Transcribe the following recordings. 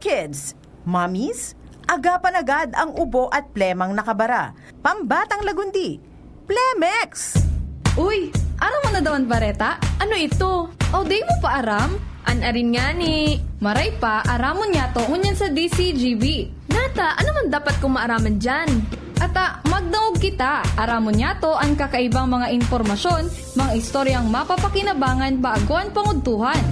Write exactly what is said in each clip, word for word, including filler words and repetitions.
Kids, mommies, agapan agad ang ubo at plemang nakabara. Pambatang lagundi, Plemex! Uy, aram mo na daw an bareta? Ano ito? O, di mo pa aram? An arin ngani. Maray pa, aramon niyato ngunyan sa D C G B. Nata, ano man dapat kong maaraman diyan? Ata, magdangog kita. Aramon niyato an kakaibang mga impormasyon, mga istoryang mapapakinabangan bago an pangudtuhan.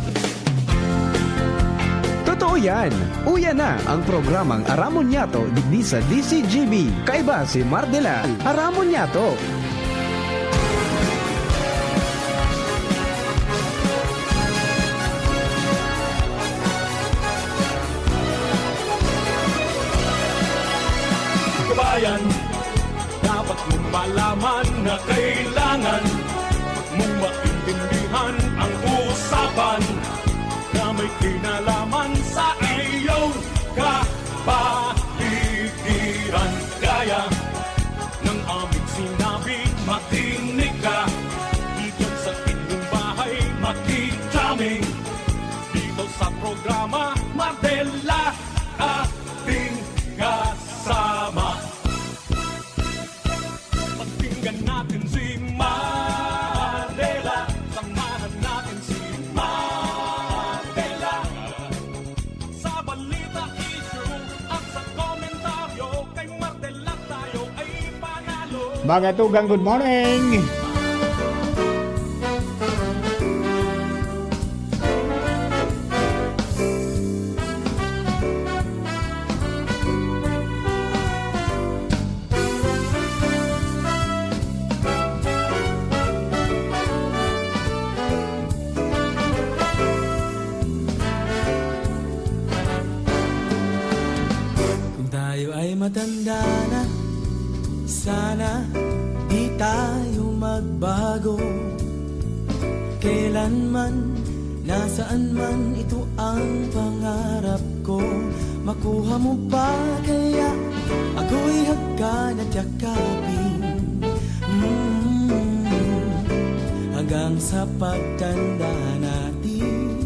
Totoo yan! Uya na ang programang Aramon Niyato digdi sa D C G B. Kaiba si Mardela. Aramon Niyato. Kabayan, dapat mong malaman na kailangan mong maintindihan ang usapan na may kinalaman sa iyong kapaligiran. Gaya ng aming sinabi, makinig ka. Diyan sa inyong bahay, makijaming. Dito sa programa, Mardela, ating kasama. Pakinggan natin si Mardela. Samahan natin si Mardela. Sa balita, issue at sa komentaryo, kay Mardela tayo ay panalo. Mga tugang, good morning! Kung tayo ay matanda na, sana di tayo magbago. Kailanman, nasaan man, ito ang pangarap ko. Makuha mo pa kaya ako'y hagkan at yakapin? Mm, hanggang sa pagtanda natin.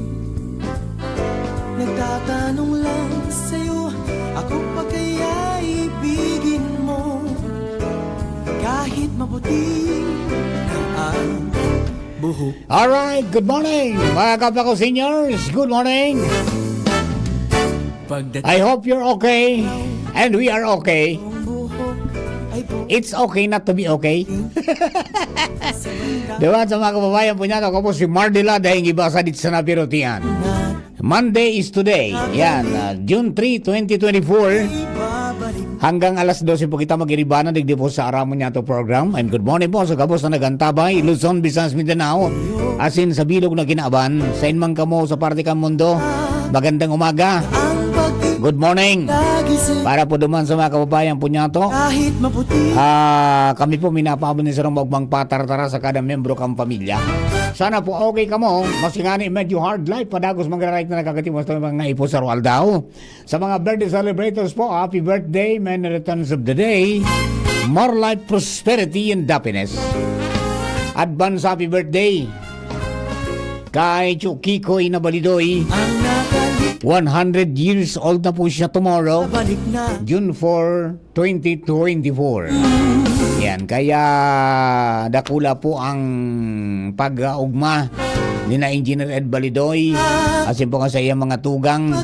Nagtatanong lang sa'yo, ako pa kaya ibigin mo? Kahit maputi na ang buhok. Alright, good morning, mga kapwa ko seniors. Good morning. Pagdating I hope you're okay. And we are okay. Buhok ay buhok. It's okay not to be okay. Diba, sa mga kababayan po niya, ako po si Mardela, dahil iba sa dit sa napirutian. Monday is today. Yan, ah, June three, twenty twenty-four. Hanggang alas dose po kita mag-iribanan digdi po sa Aramon Niyato program. And good morning po sa gabos na nagantabay, Luzon, Visayas, Mindanao, asin sa bilog na kinaban. Sain man kamo sa parte kan mundo, magandang umaga. Good morning. Para po duman sa mga kababayan po niyato, ah, kami po minapaabot ni sarong maugmang patartara sa kada miyembro kan pamilya. Sana po okay kamo. Masingani, medyo hard life, padagos manggararay na nagkakatiwas na mga ipo sa Roaldao. Sa mga birthday celebrators po, happy birthday, many returns of the day. More life, prosperity, and happiness. Advance happy birthday kay Chukiko Inabalidoy. Ang nakali- One hundred years old na po siya tomorrow, Balik na. June four, twenty twenty-four. Yan, kaya dakula po ang pag-augma ni na Engineer Ed Balidoy, asin po kan saiyang mga tugang,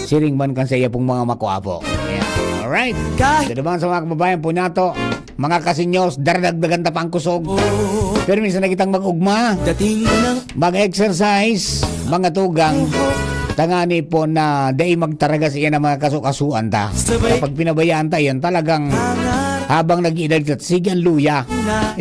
siring man kan saiya pong mga makwapo. Yan. Alright. Kahit Ito naman sa mga kababayan po nato, mga kasinyos, daradagdagan ta pa ang kusog. Pero minsan na kitang mag-ugma, Dating ng mag-exercise, mga tugang, tangani po na dai magtaragas iyan ang mga kasukasuan ta. Sabay. Kapag pinabayaan ta yan, talagang habang nag-iidad ka, sige ang luya. Na.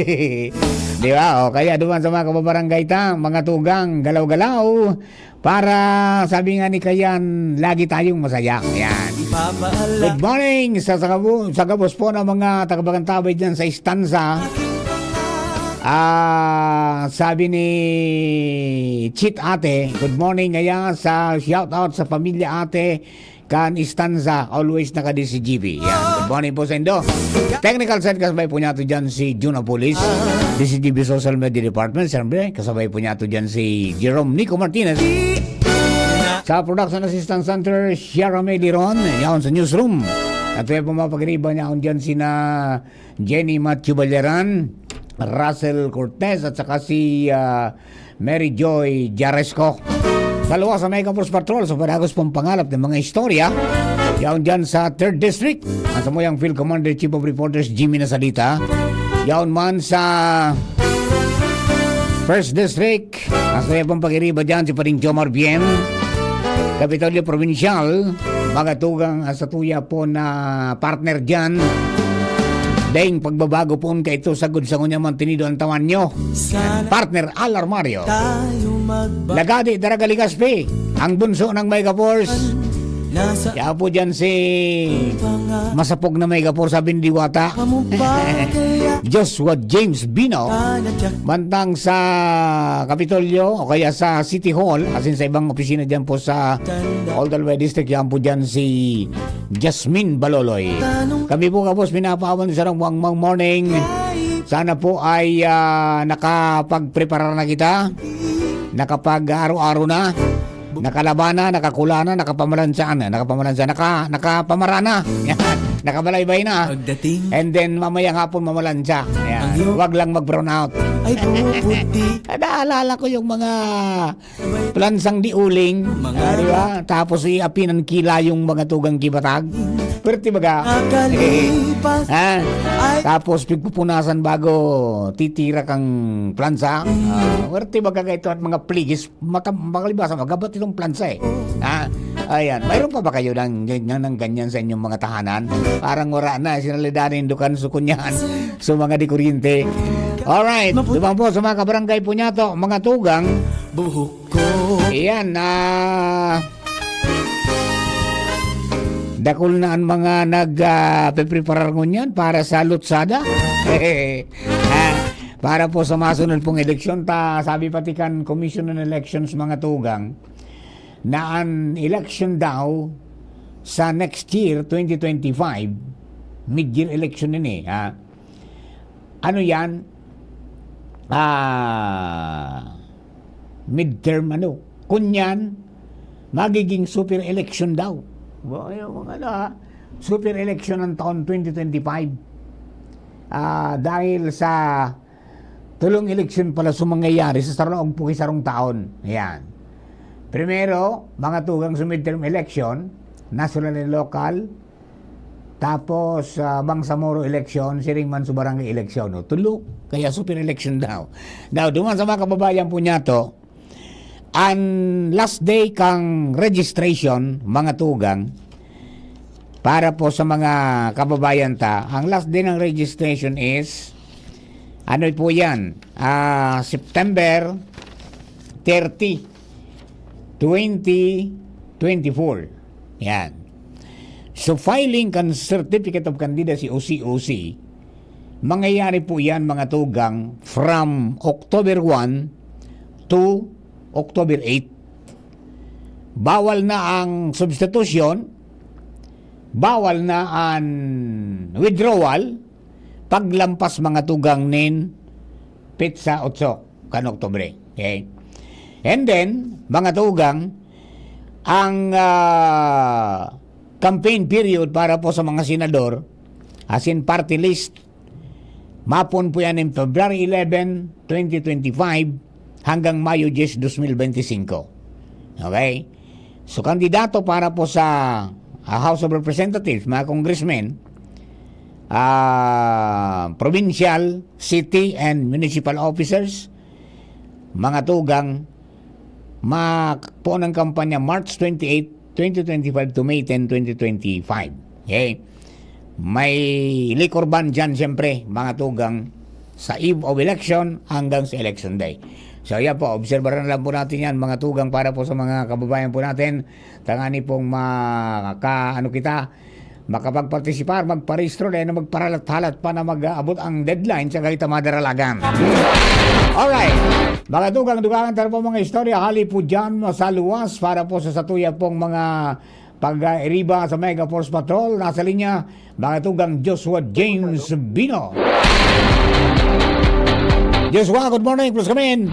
Di ba? O, kaya duman sa mga kababarangay ta, mga tugang, galaw-galaw, para, sabi nga ni Kayan, lagi tayong masaya. Yan. Ipapaala. Good morning sa, sa, gabo-, sa gabos po ng mga tagapagantabay dyan sa Istanza. Ah, sabi ni Chit Ate, good morning ngaya sa shout out sa pamilya Ate kan Istanza, always naka D C G B. Yan. Good morning po sa indo. Technical side, kasabay po niya ito dyan si Juno Pulis. D C G B Social Media Department, siyempre, kasabay po niya ito dyan si Jerome Nico Martinez. Sa Production Assistance Center, Sierra May Liron. Yaon sa newsroom. At may pumapagriba niya akong dyan sina Jenny Matthew Balyaran, Russell Cortez, at saka si ah, Mary Joy Jaresco. Sa luwas sa Mega Force Patrol, sa padagos pong pangalap ng mga istorya, yaon dyan sa third District, ang samuyang Field Commander, Chief of Reporters, Jimmy Nasalita. Yaon man sa first District, ang samuyang pong pag-iriba dyan, si Pading Jomar Bien. Kapitolyo Provincial, magatugang ang satuya po na partner dyan. Deng pagbabago po kaito sagod sa ngunyan mantinido ang tawan nyo. Partner Al Armario. Lagadi Daraga Ligaspi, ang bunso ng Mega Force. Kaya po dyan si masapog na Mega Force, sabi ni Diwata. Joshua James Bino, bantang sa Kapitolyo o kaya sa City Hall, asin sa ibang opisina dyan po sa Old Albay District, yan po dyan si Jasmine Baloloy. Kami po, kapos, pinapawan sa sarong Wangmang Morning. Sana po ay ah, nakapagprepara na kita, nakapag-aro-aro na, nakalaba na, nakakula na, nakapamalansa na, nakapamalansa, naka, nakapamarana, yan, nakabalaybay na. Pagdating And then mamayang hapon mamalansa. Yan. Ang iyong Wag lang mag-brown out. Ay, bubuti. Naalala ko yung mga plansang diuling, Mga ah, di ba? Tapos iapinan kila yung mga tugang kibatag. Pwerte baga. Nakalipas. Ha? Ay. Tapos pigpupunasan bago titira kang plansa. Ah, pwerte baga kaito at mga pligis, mata-, makalibasa, magabat itong plansa eh. Ha? Ayan. Mayroon pa ba kayo ng, ng, ng ganyan sa inyong mga tahanan? Parang wala na. Sinalidanin dukan sukunyan. So, mga dikuryente. Alright. Maputi. Dumang po sa mga kabarangay po niya to, mga tugang. Buhok ko. Iyan, ah, dakul na ang mga nag, ah, pepreparar ngunyan para sa lutsada. Ah, para po sa masunod pong eleksyon, ta, sabi pati kan Commission on Elections, mga tugang, na an election daw sa next year, twenty twenty-five, mid-year election ini, ha? Ano yan? Ah, midterm ano? Kunyan, magiging super election daw. Bo-, yung mga ano, ha? Super election ng taon twenty twenty-five. Ah, dahil sa tulong eleksyon pala sa mangyayari sa sarong pukisarong taon. Ayan. Primero, mga tugang sa midterm election, national and local, tapos, ah, Bangsamoro election, siring man sa barangay election, no? Tulo, kaya super election daw. Now, duman sa mga kababayan po niya to, ang last day kang registration, mga tugang, para po sa mga kababayan ta, ang last day ng registration is, ano po yan? Ah, September thirty, twenty twenty-four. Yan. So, filing kan Certificate of Candidacy o C O C, mangyayari po yan, mga tugang, from October one to October eight. Bawal na ang substitution, bawal na ang withdrawal, paglampas, mga tugang, nin petsa otso kan Oktubre. Okay? And then, mga tugang, ang, ah, campaign period para po sa mga senador, as in party list, mapon po yan in February eleven, twenty twenty-five, hanggang Mayo diyes, dos mil benti singko. Okay? So, kandidato para po sa, ah, House of Representatives, mga congressmen, ah, provincial, city, and municipal officers, mga tugang, ma-, po ng kampanya March twenty-eight, twenty twenty-five to May ten, twenty twenty-five. Okay? May liquor ban dyan, siyempre, mga tugang, sa eve of election hanggang sa election day. So, yan po, obserbahan lang po natin yan, mga tugang, para po sa mga kababayan po natin. Tangani pong maka-, ano kita, makapagpartisipar, magparehistro, dahil na magparalat-halat pa na mag-aabot ang deadline sa Gaita Madaralagan. Alright. Mga tugang, dugangan tayo po mga istorya. Hali po dyan, sa luwas, para po sa satuya pong mga pag-iriba sa Mega Force Patrol. Nasa linya, mga tugang Joshua James Bino. Joshua, good morning. Plus kami.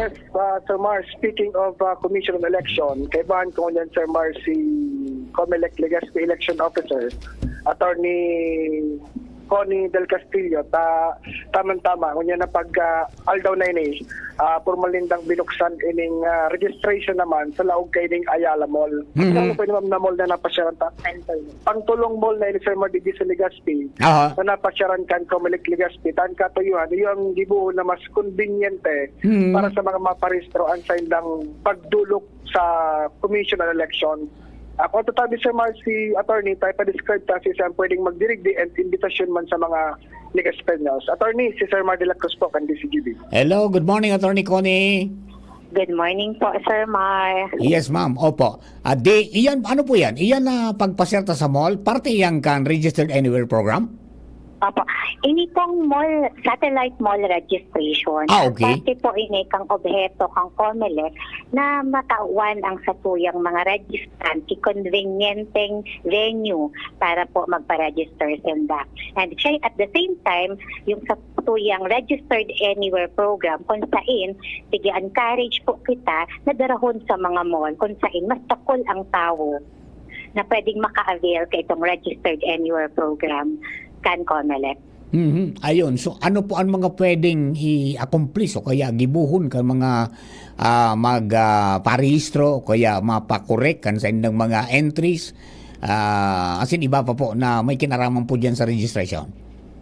Yes, uh, Sir Mar, speaking of uh, Commission on Election, kaibahan ko ngunyan, Sir Mar, si Comelec Legazpi Election Officer, Attorney Connie Del Castillo, ta tamang-tama, ngunyan na pag uh, aldaw na ini, uh, formal nindang binuksan ining uh, registration naman sa laog kaining Ayala Mall. Mhm. Ano po yung ma'am na mall na napasyaran ta? Pangtulong mall na ini, Sir Mar, digdi sa Legazpi, Aha. na napasyaran kan Comelec Legazpi, tan katuyuhan, iyo ang gibuhon na mas konbinyente Mhm. para sa mga maparehistro ang saindang pagdulok sa Commission on Election. Ako, tatabi, Sir Mar, si attorney, tayo pa-describe ta si saan pwedeng magdirigdi and invitation man sa mga Legaspeños. Attorney, si Sir Mar de la Cruz po, kan D C G B. Hello, good morning, Attorney Connie. Good morning po, Sir Mar. Yes, ma'am. Opo. Ah, di, iyan, ano po yan? Iyan na pagpasyerta sa mall, parte yan kan Registered Anywhere program? Opo. Ini pong mall, satellite mall registration. Ah, okay. Parte po ini kang obheto kang Comelec na matawan ang satuyang mga registrant ki convenienteng venue para po magpa-register sinda. And siya, at the same time, yung satuyang Registered Anywhere program, kung sain, sige, encourage po kita na darahon sa mga mall, kung sain mas dakul ang tawo na pwedeng maka-avail ka itong Registered Anywhere program kan Comelec. Mhm. Ayun. So, ano po ang mga pwedeng i-accomplish o kaya gibuhon kan mga, ah, mag, ah, parehistro o kaya mapakorek kan saindang mga entries? Ah, asin iba pa po na may kinaraman po diyan sa registration.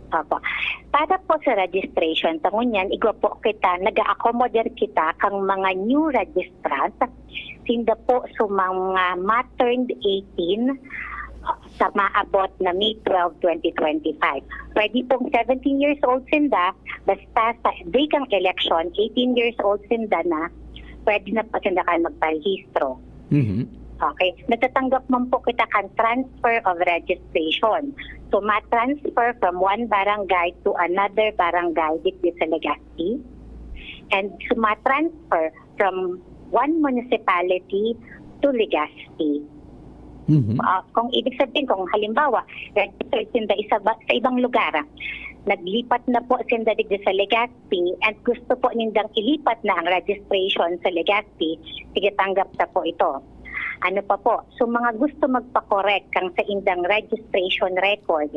Opo. Para po sa registration, ta ngunyan, igwa po kita, nag-a-accommodate kita kang mga new registrant, sinda po sa mga ma-turned eighteen sa maabot na May twelve, twenty twenty-five. Pwede pong seventeen years old sinda, basta sa day kang election, eighteen years old sinda na, pwede na po sinda kan magparehistro. Mhm. Okay. Nagtatanggap man po kita kan transfer of registration. So, ma-transfer from one barangay to another barangay digdi sa Legazpi. And so, ma-transfer from one municipality to Legazpi. Mhm. Ah, kung ibig sabihin, kung halimbawa, registered sinda isa ba, sa ibang lugar, ah, naglipat na po sinda digdi sa Legazpi and gusto po nindang ilipat na ang registration sa Legazpi, sige, tanggap ta po ito. Ano pa po? So, mga gusto magpa-correct kang saindang registration record,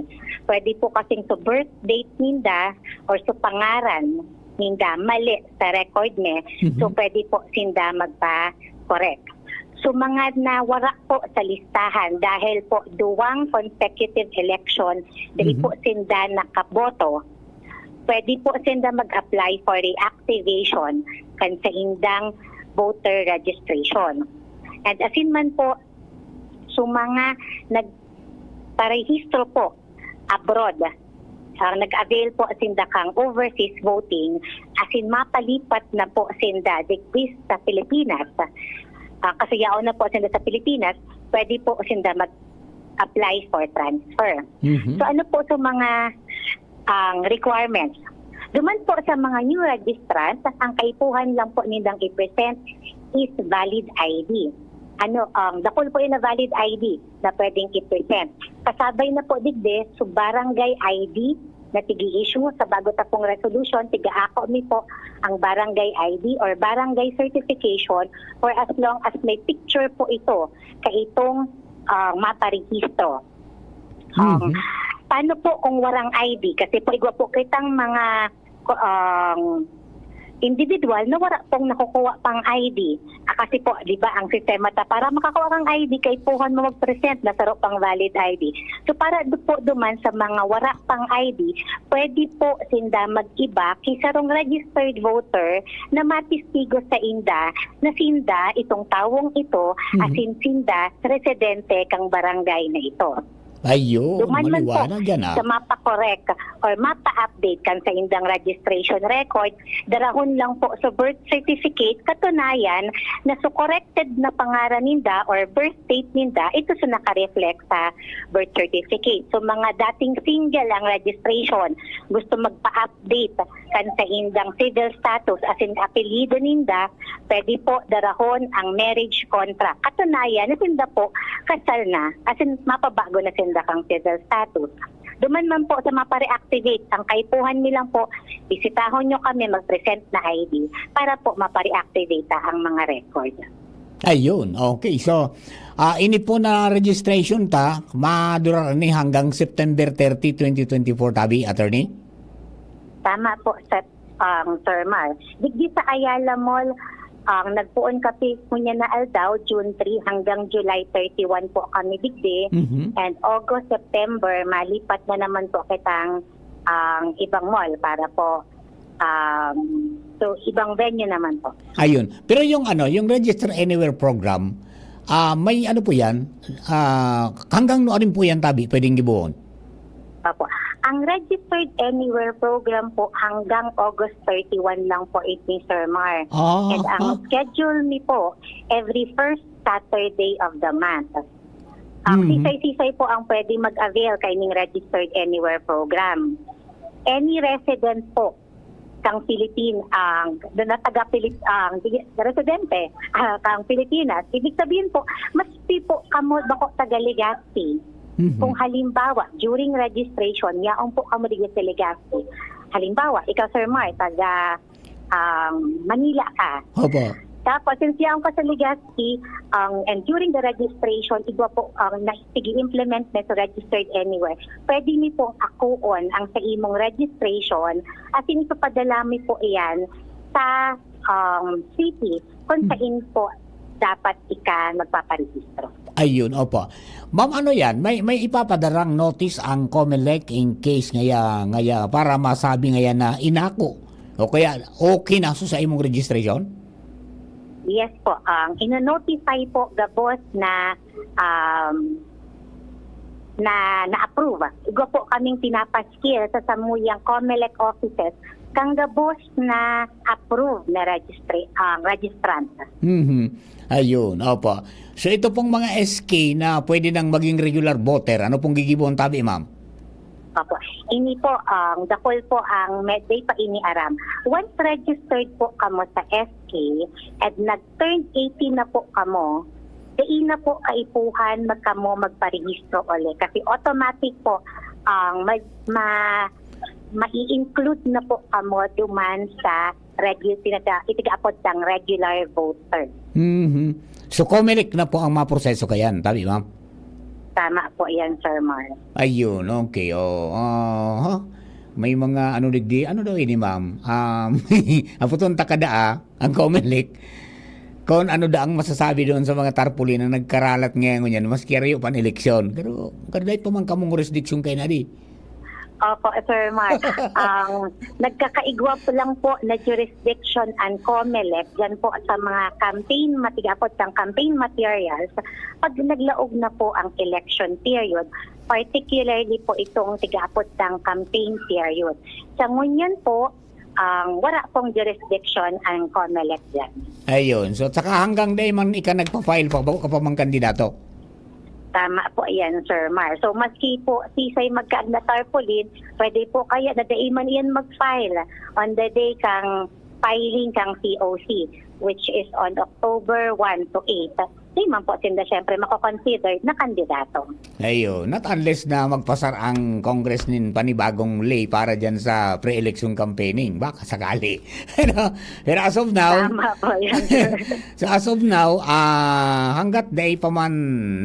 pwede po kasing so birth date ninda or so pangaran ninda mali sa record mi, Mhm. so pwede po sinda magpa-correct. So, mga nawara po sa listahan dahil po duwang consecutive election, dili Mhm. po sinda nakaboto, pwede po sinda mag-apply for reactivation kan saindang voter registration. And asin man po, so mga nagparehistro po abroad, ah, nag-avail po sinda kang overseas voting, asin mapalipat na po sinda digdi sa Pilipinas, ah, kasi yaon na po sinda sa Pilipinas, pwede po sinda mag-apply for transfer. Mhm. So, ano po sa mga ang requirements? Duman po sa mga new registrants, ang kaipuhan lang po nindang i-present is valid I D. Ano, ang dakul po yun na valid I D na pwedeng i-present. Kasabay na po digdi, so barangay I D na tigi-issue sa bago ta pong resolution, tiga-ako mi po ang barangay I D or barangay certification for as long as may picture po ito kaitong, ah, maparehistro. Um, Mhm. Paano po kung warang I D? Kasi po, igwa po kitang mga, um, individual na wara pong nakukuha pang I D. Ah, kasi po, di ba, ang sistema ta, para makakuha kang I D, kaipuhan mo mag-present na saro pang valid I D. So, para du-, po duman sa mga wara pang I D, pwede po sinda mag-iba ki sarong registered voter na matistigo sa inda na sinda, itong tawong ito, Mhm. asin sinda, residente kang barangay na ito. Ayun, Duman man po maliwanag yan, ah. sa mapa-correct or mapa-update kan saindang registration record, darahon lang po sa birth certificate katunayan na so corrected na pangaran ninda or birth date ninda, ito so naka-reflect sa birth certificate. So, mga dating single ang registration, gusto magpa-update kan saindang civil status asin apelyido ninda, pwede po darahon ang marriage contract. Katunayan na sinda po, kasal na, asin mapabago na sinda kang civil status. Duman man po sa mapareactivate, ang kaipuhan mi lang po, bisitahon nyo kami, mag-present na I D para po mapareactivate ta ang mga record. Ayun, okay. So, ah, ini po na registration ta, madura ni hanggang September thirty, twenty twenty-four, tabi, attorney? Tama po, Sir, um, Sir Mar. Digdi sa Ayala Mall, ang nagpoon kami ngunyan na aldaw, June three hanggang July thirty-one po kami digdi. Mhm. And August, September, malipat na naman po kitang, ang ibang mall para po, um, so, ibang venue naman po. Ayun. Pero yung ano, yung Register Anywhere program, ah, may ano po yan? Ah, hanggang ano rin po yan, tabi, pwedeng gibohon? Opo. Ang Registered Anywhere program po hanggang August thirty-one lang po ito, Sir Mar. Ah, And ang ah. schedule ni po, every first Saturday of the month. Ang Mhm. sisay-sisay po ang pwede mag-avail kaining Registered Anywhere program. Any resident po kang Pilipin-, ang, na taga Pilip-, ang, sige, residente, ah, kang Pilipinas, ibig sabihin po, mas pi po kamo bako taga Legazpi. Mhm. Kung halimbawa, during registration, yaon po kamo digdi sa Legazpi. Halimbawa, ikaw, Sir Mar, taga, ang, Manila ka. Opo. Tapos, since yaon ka sa Legazpi, ang, and during the registration, igwa po ang na-, sige implement na sa Registered Anywhere. Pwede mi pong akuon ang sa imong registration, asin ipapadala mi po iyan sa, um, city kung Hmm. sain po dapat ika magpaparehistro. Ayun, opo. Ma'am, ano yan? May, may ipapadarang notice ang Comelec in case ngaya, ngaya, para masabi ngaya na inako? O kaya, okay na sa imong registration? Yes po. Ang ino-notify po gabos na, um, na na-approve. Igwa po kaming pinapaskil sa samuyang Comelec offices kang gabos na approve na registra-, ah, registrant. Mhm. Ayun, opo. So, ito pong mga S K na pwede nang maging regular voter, ano pong gigibohon tabi, ma'am? Opo. Ini po, ang dakul po ang med-, day pa ini aram. Once registered po kamo sa S K at nag-turn eighteen na po kamo, dai na po kaipuhan magkamo magparehistro uli. Kasi automatic po ang mag-, ma-, mai-include na po kamo duman sa regu-, tinaga-, itigaapod tang regular voter. Mhm. So, Comelec na po ang maproseso kayan, tabi, ma'am? Tama po yan, Sir Mar. Ayun, okay. Oh, aha. May mga ano digdi, ano daw ini, ma'am? Um, aputon ta kada, ah, ang Comelec. Kung ano da ang masasabi doon sa mga tarpaulin na nagkaralat ngayon yan, maski arayo pa ang eleksyon. Pero, kada pa man kamong jurisdiction kayo na di. Opo, Sir Mark. Ang nagkakaigwa po lang po na jurisdiction ang Comelec, dyan po sa mga campaign, matiga po sa campaign materials, pag naglaog na po ang election period, particularly po itong tiga po sa campaign period. Sa ngunyan po, ang wala pong jurisdiction ang Comelec dyan. Ayun. So, tsaka hanggang day man ika nagpa-file pa, bago ka pa mang kandidato? Tama po yan, Sir Mar. So, maski po sisay magkaag na tarpaulin, pwede po kaya na dai man iyan mag-file on the day kang filing kang C O C, which is on October one to eight. Di man po sinda, syempre, mako-considered na kandidato. Ayun, not unless na magpasar ang Congress nin panibagong ley para dyan sa pre-election campaigning. Baka sakali. Pero, pero as of now, Tama po yan, sir. So, as of now, ah, hanggat dai pa man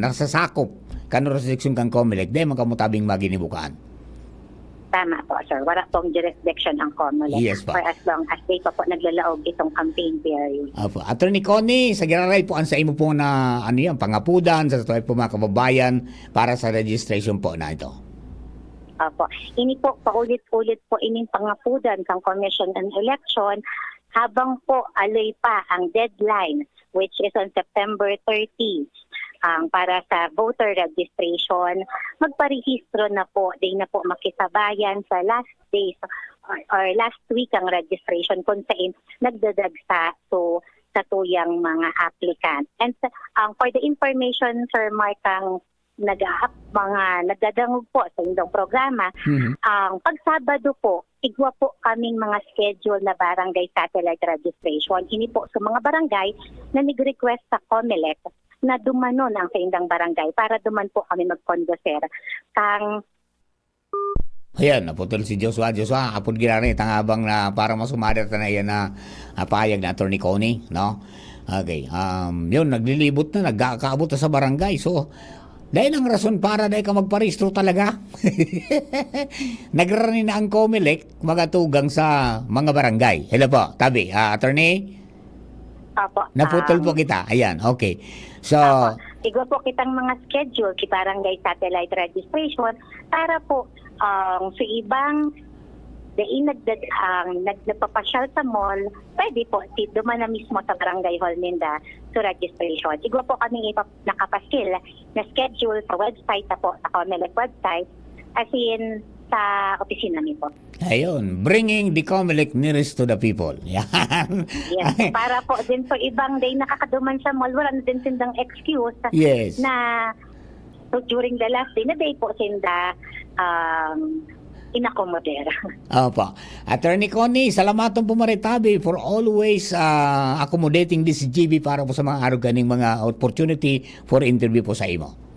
nasasakop kan jurisdiction kan Comelec, dai man kamo tabing maginibukaan. Tama po, sir. Wala pong jurisdiction ang Comelec Yes po. for as long as dai pa po naglalaog itong campaign period. Opo. Attorney Connie, sa giraray po, ang sa imo pong na, ano yan, pangapudan sa tayo po mga kababayan para sa registration po na ito? Opo. Ini po, paulit-ulit po ining pangapudan kang Commission on Election habang po aloy pa ang deadline, which is on September thirty. Ang para sa voter registration, magparehistro na po, di na po makisabayan sa last days or, or last week ang registration kung saan nagdadagsa to sa tuyang mga applicant. And sa, ang for the information, Sir Mark, ang nag mga nagdadangog po sa indong programa, Mhm. ang pag Sabado po, igwa po kaming mga schedule na barangay satellite registration. Ini po sa mga barangay na nag-request sa Comelec na dumanon ang sa indang barangay para duman po kami mag-conducir kang Ayan, naputol si Joshua. Joshua, apod ginari, tangabang na para masumada ta na yan na, ah, pahayag na Attorney Connie, no? Okay, um, yun, naglilibot na, nagkakaabot na sa barangay. So, dahil ang rason para dahil ka magparehistro talaga. Nagrarani na ang Comelec, magatugang sa mga barangay. Hello po, tabi, ah, attorney? Apo, Naputol um, po kita. Ayan, okay. So, Apo. Igwa po kitang mga schedule, ki barangay satellite registration, para po, ang sa ibang dai nagdad-, ang nag-, nagpapasyal sa mall, pwede po, ti-, duman na mismo sa barangay hall ninda to registration. Igwa po kaming ipa-, nakapaskil na schedule sa website na po, sa Comelec website, as in, sa opisina mi po. Ayun, bringing the Comelec nearest to the people. Yan. Yes, para po din sa ibang day nakakaduman sa mall, wala na din sindang excuse Yes. na so, during the last day na day po sinda, um, inakomoder. Opo. Attorney Connie, salamaton po maritabi for always, ah, accommodating this G B para po sa mga arog kaning mga opportunity for interview po sa imo.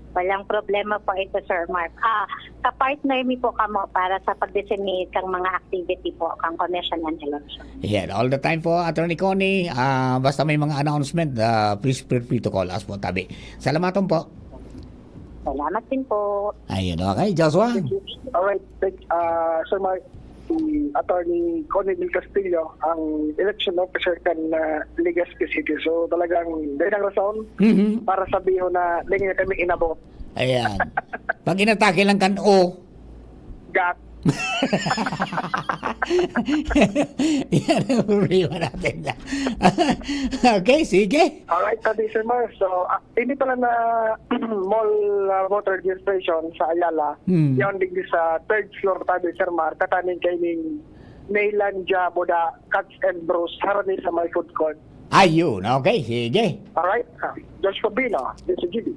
Walang problema po ito, Sir Mark. Ah, ka-partner mi po kamo para sa pag-disseminate kang mga activity po kang Commission on Election. Yeah, all the time po, Attorney Connie. Ah, basta may mga announcement, ah, please feel free to call us po, tabi. Salamaton po. Salamat din po. Ayun, okay, Joshua? Alright, thank, ah, Sir Mark, si Attorney Connie Del Castillo, ang election officer kan, ah, Legazpi City. So, talagang dahil ang rason Mhm. para sabihin na dahil na kami inabot. Ayan. Pag inatake lang kan O. Gak. Yan ang problema natin. Okay, sige. Alright, Ate Sir Mar. So, ah, hindi pala na mall, ah, voter registration sa Ayala. Hmm. Yan, digdi sa third floor, Ate Sir Mar. Kataning kay ning Neylandia Buda, Cuts and Brews, harani sa may food court. Ayun, okay, sige. Alright, ah, Joshua Bino, D C G B.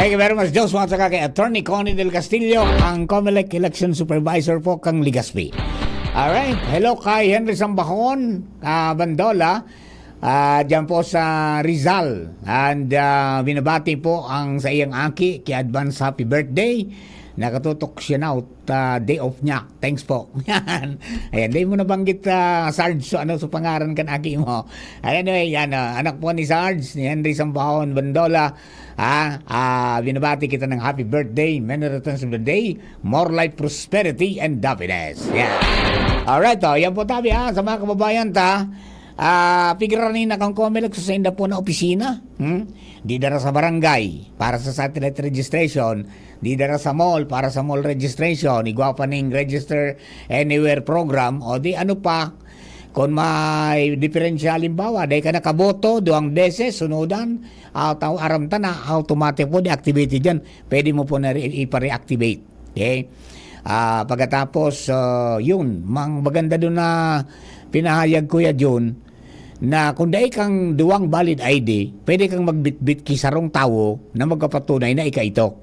Thank you very much, Joshua, at saka kay Attorney Connie Del Castillo, ang Comelec Election Supervisor po kang Legazpi. Alright, hello kay Henry Sambahon, ah, Bandola, ah, dyan po sa Rizal. And, ah, binabati po ang sa iyang aki, kay advance happy birthday. Nakatutok siya now. Ah, day off niya. Thanks po. Yan. Ayan, di mo nabanggit, ah, Sarge, so ano, so pangaran kan aki mo. Ayan, eh, yan, ah, anak po ni Sarge, ni Henry Sambahon Bandola. Ah, ah, binabati kita ng happy birthday, many returns of the day, more life, prosperity, and happiness. Yan. Alright, oh, yan po tabi, ha, sa mga kababayan ta. Ah, pigiranin na kang Comelec sa inda po na opisina. Hmm? Di dara sa barangay para sa satellite registration, di dara sa mall para sa mall registration, igwa pa ning register anywhere program, o di ano pa, kung may diferensya, halimbawa, dahil ka nakaboto, duwang beses, sunudan, ah, tao, aram ta na, automatic po, deactivated yan. Pwede mo po na re-, ipa-reactivate. Okay? Ah, pagkatapos, ah, yun, mang maganda doon na pinahayag, Kuya Jun, na kung dai kang duwang valid I D, pwede kang magbitbit ki sarong tawo na magpapatunay na ika ito.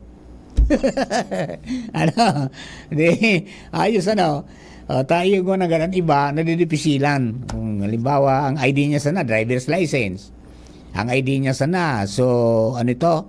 Ano? Di, ayos ano? O, tayo yung mga ganun iba, nadidipisilan. Kung halimbawa, ang I D niya sana, driver's license. Ang I D niya sana, so, ano ito?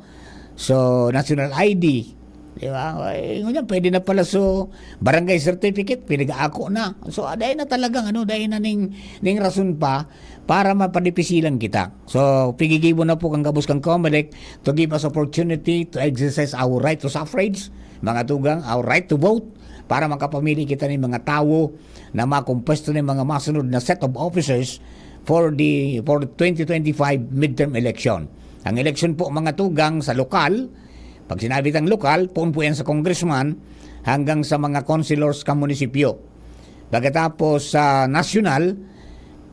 So, national I D. Di ba? Ay, ngunyan, pwede na pala. So, barangay certificate, pinag-aako na. So, ah, dahil na talagang, ano, dahil na ning, ning rason pa para mapadipisilan kita. So, pigigibo na po kang gabos kang Comelec to give us opportunity to exercise our right to suffrage, mga tugang, our right to vote, para makapamili kita ng mga tawo na makompuesto ng mga masunod na set of officers for the, for twenty twenty-five midterm election. Ang eleksyon po, mga tugang, sa lokal, pag sinabi tang lokal, poon po yan sa congressman hanggang sa mga councilors ka munisipyo. Pagkatapos sa nasyonal,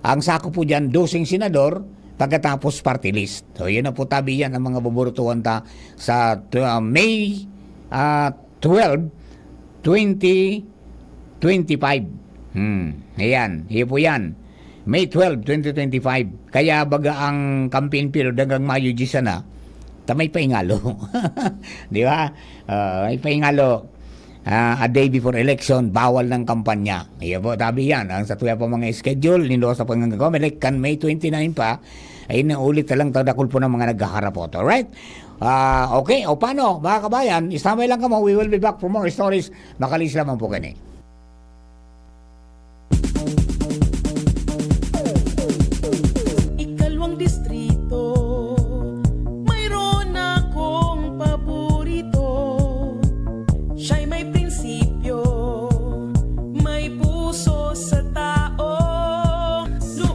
ang sako po dyan, doseng senador, pagkatapos party list. So, yun na po, tabi, yan ang mga buburutuhan ta sa, uh, May, uh, twelve, twenty twenty-five. Hmm, ayan, yun po yan. May twelve, twenty twenty-five. Kaya baga ang campaign period hanggang Mayo dyan sana, ta may paingalo. Di ba? Ah, may paingalo. Ah, a day before election, bawal ng kampanya. Iyo po, tabi yan. Ang sa tuya po mga schedule, nindo sa panganggawa, may like kan May twenty-nine pa, ay naulit na lang, tadakol po ng mga naghaharapot. Alright? Ah, okay, o paano, mga kabayan? Istamay lang kamo, we will be back for more stories. Makalis lamang po kini. Ikalwang distrito, mayroon akong paborito. Siya'y may prinsipyo, may puso sa tao.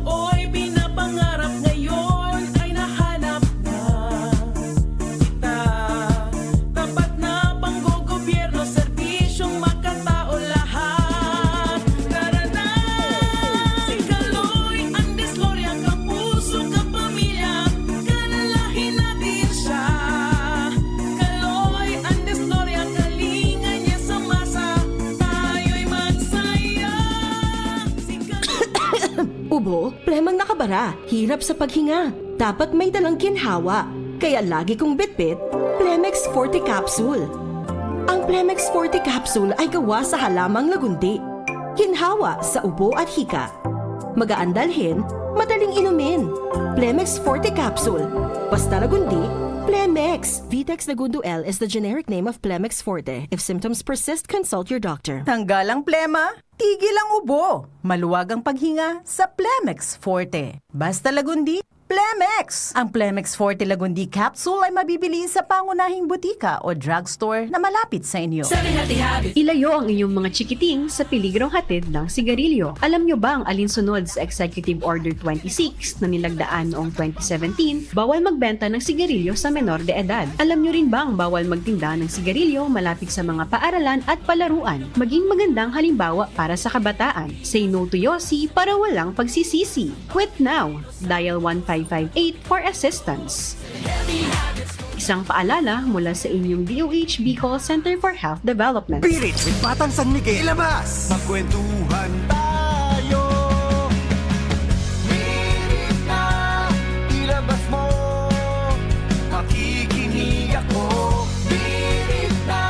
Nooy pinapangarap, ngayon ay nahanap na. Kita, tapat na panggogobyerno, serbisyong makatao lahat. Tara na! Si Kaloy Andes Gloria, kapuso, kapamilya, kalalahin natin siya. Kaloy Andes Gloria, kalinga niya sa masa, tayo'y magsaya. Si Kaloy Ubo, plemang nakabara, hirap sa paghinga. Dapat may dalang ginhawa. Kaya lagi kong bitbit, Plemex Forte Capsule. Ang Plemex Forte Capsule ay gawa sa halamang lagundi. Ginhawa sa ubo at hika. Magaan dalhin, madaling inumin. Plemex Forte Capsule. Basta lagundi, Plemex. Vitex Lagundo L is the generic name of Plemex Forte. If symptoms persist, consult your doctor. Tanggal ang plema, tigil ang ubo. Maluwag ang paghinga sa Plemex Forte. Basta lagundi, Plemex! Ang Plemex Forte Lagundi Capsule ay mabibili sa pangunahing butika o drugstore na malapit sa inyo. Ilayo ang inyong mga chikiting sa peligrong hatid ng sigarilyo. Alam nyo ba ang alinsunod sa Executive Order twenty-six na nilagdaan noong twenty seventeen? Bawal magbenta ng sigarilyo sa menor de edad. Alam nyo rin ba ang bawal magtinda ng sigarilyo malapit sa mga paaralan at palaruan? Maging magandang halimbawa para sa kabataan. Say no to Yossi para walang pagsisisi. Quit now! Dial one five five eight for assistance. Isang paalala mula sa inyong DOH Bicol Center for Health Development. Pirit with Batang San Miguel. Ilabas! Magkwentuhan tayo. Pirit na ilabas mo. Makikinig ako. Pirit na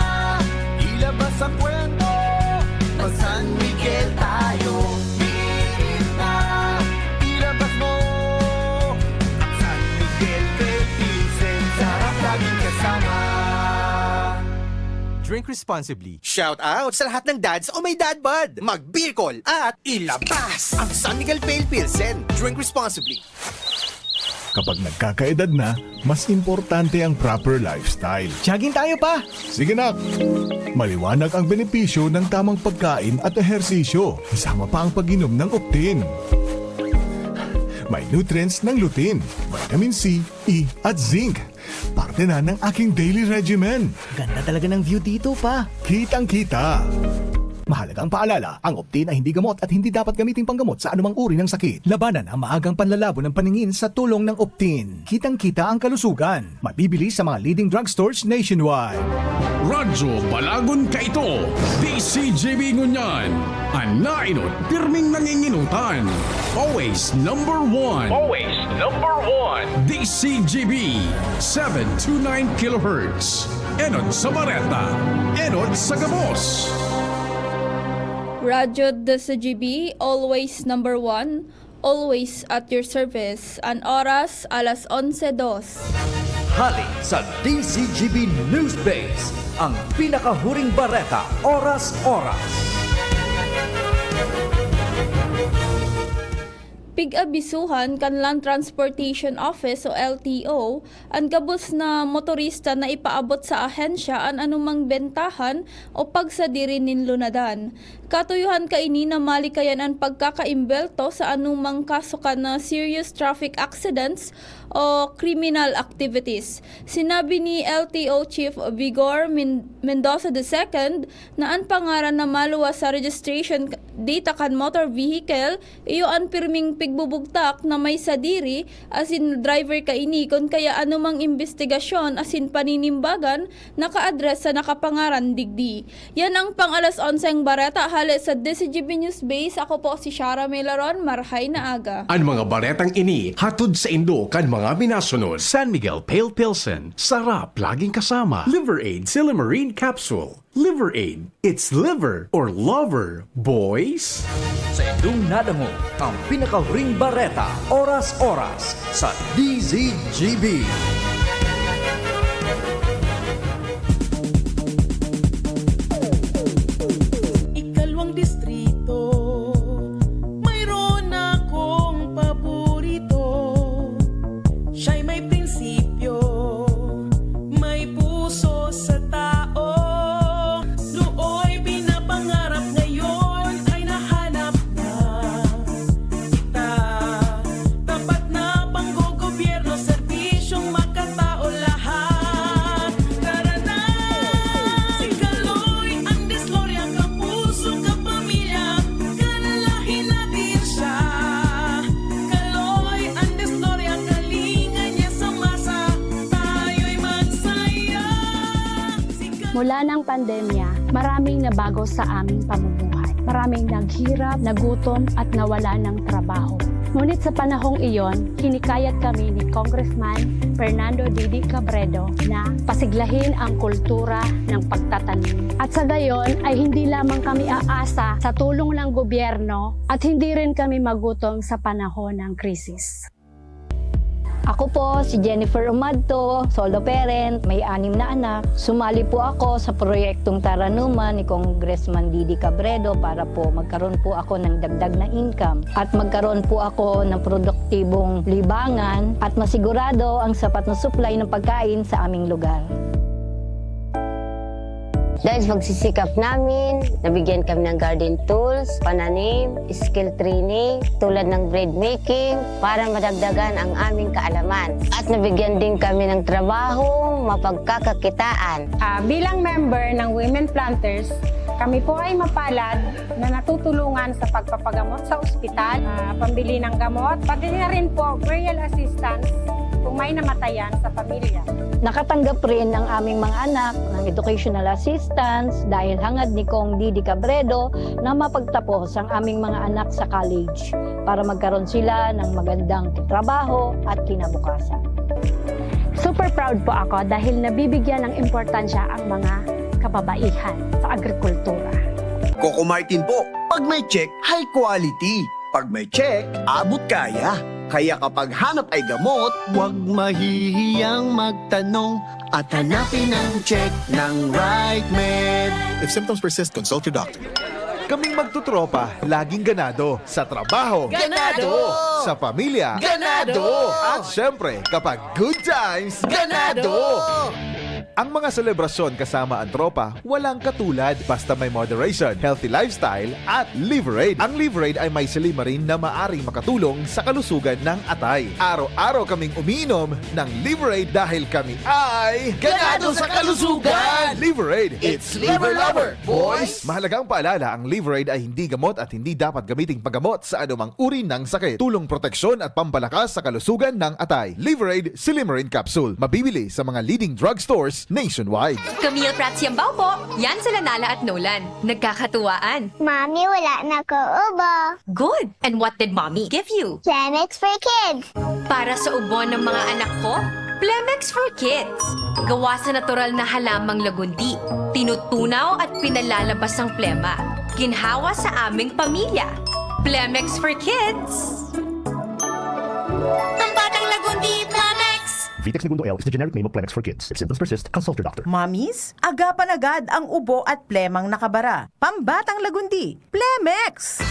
ilabas ang kwento. Mag San Miguel tayo. Pirit na ilabas mo. San Miguel Philippines, sarap laging kasama. Drink responsibly. Shout out sa lahat ng dads o may dad bod. Mag-Beer Call at ilabas ang San Miguel Pale Pilsen. Drink responsibly. Kapag nagkakaedad na, mas importante ang proper lifestyle. Jogging tayo pa! Sige na! Maliwanag ang benepisyo ng tamang pagkain at ehersisyo, kasama pa ang pag-inom ng Optin. May nutrients ng lutein, vitamin C, E at zinc. Parte na ng aking daily regimen. Ganda talaga ng view dito pa. Kitang-kita. Mahalagang paalala, ang Optin ay hindi gamot at hindi dapat gamitin panggamot sa anumang uri ng sakit. Labanan ang maagang panlalabo ng paningin sa tulong ng Optin. Kitang-kita ang kalusugan. Mabibili sa mga leading drugstores nationwide. Radyo Balagon Kaito, DCGB Ngunyan. An nainot, pirming nanginginutan. Always number one. Always number one. DCGB, seven two nine kilohertz. Enot sa bareta, enot sa gabos. Radyo DCGB, always number one, always at your service. An oras, alas onse dos. Hali sa DCGB News Base, ang pinakahuring bareta, oras-oras. Pig-abisuhan kan Land Transportation Office o L T O an gabos na motorista na ipaabot sa ahensya an anumang bentahan o pagsadiri nin lunadan. Katuyuhan kaini na malikayan an pagkakaimbwelto sa anumang kaso kan na serious traffic accidents o criminal activities. Sinabi ni L T O Chief Vigor Min- Mendoza the second na an pangaran na maluwas sa registration data kan motor vehicle iyo an pirming pigbubugtak na may sadiri asin driver kaini kun kaya anumang imbestigasyon asin paninimbagan naka-address sa nakapangaran digdi. Yan ang pang alas onseng bareta hale sa DCGB News Base. Ako po si Shara Melaron. Marhay na aga. An mga baretang ini hatod saindo kan mga minasunod: San Miguel Pale Pilsen, sarap laging kasama. Liver Aid Silymarin Capsule. Liver Aid, it's liver or lover, boys. Saindong nadangog ang pinakahuring bareta, oras-oras, sa DZGB. Mula ng pandemya, maraming nabago sa aming pamumuhay. Maraming naghirap, nagutom, at nawala ng trabaho. Ngunit sa panahong iyon, hinikayat kami ni Congressman Fernando Didi Cabredo na pasiglahin ang kultura ng pagtatanim. At sa gayon ay hindi lamang kami aasa sa tulong ng gobyerno at hindi rin kami magutom sa panahon ng krisis. Ako po si Jennifer Umadto, solo parent, may anim na anak. Sumali po ako sa proyektong Taranuman ni Congressman Didi Cabredo para po magkaroon po ako ng dagdag na income at magkaroon po ako ng produktibong libangan at masigurado ang sapat na supply ng pagkain sa aming lugar. Dahil sa pagsisikap namin, nabigyan kami ng garden tools, pananim, skill training, tulad ng bread making, para madagdagan ang aming kaalaman. At nabigyan din kami ng trabaho, mapagkakakitaan. Ah, bilang member ng Women Planters, kami po ay mapalad na natutulungan sa pagpapagamot sa ospital, ah, pambili ng gamot, pati na rin po burial assistance kung may namatayan sa pamilya. Nakatanggap rin ang aming mga anak ng educational assistance dahil hangad ni Cong Didi Cabredo na mapagtapos ang aming mga anak sa college para magkaroon sila ng magandang trabaho at kinabukasan. Super proud po ako dahil nabibigyan ng importansya ang mga kababaihan sa agrikultura. Coco Martin po, pag may check, high quality. Pag may check, abot kaya. Kaya kapag hanap ay gamot, huwag mahihiyang magtanong at hanapin ang check ng right med. If symptoms persist, consult your doctor. Kaming magtutropa, laging ganado. Sa trabaho. Ganado! Sa pamilya. Ganado! At syempre, kapag good times. Ganado! Ang mga selebrasyon kasama ang tropa, walang katulad basta may moderation, healthy lifestyle, at Liverade. Ang Liverade ay may silymarin na maaring makatulong sa kalusugan ng atay. Araw-araw kaming umiinom ng Liverade dahil kami ay Ganado sa kalusugan! Liverade! It's Liver Lover, boys! Mahalagang paalala, ang Liverade ay hindi gamot at hindi dapat gamiting paggamot sa anumang uri ng sakit. Tulong proteksyon at pampalakas sa kalusugan ng atay. Liverade Silymarin Capsule. Mabibili sa mga leading drugstores nationwide. Camille Prats Yambao po. Yan sila Nala at Nolan. Nagkakatuwaan. Mami, wala na ko ubo. Good! And what did Mommy give you? Kleenex for kids. Para sa ubo ng mga anak ko, Plemex for Kids. Gawa sa natural na halamang lagundi. Tinutunaw at pinalalabas ang plema. Ginhawa sa aming pamilya. Plemex for Kids. Ang batang lagundi, Plemex! Vitex Negundo L is the generic name of Plemex for kids. If symptoms persist, consult your doctor. Mommies, agapan agad ang ubo at plemang nakabara. Pambatang lagundi, Plemex!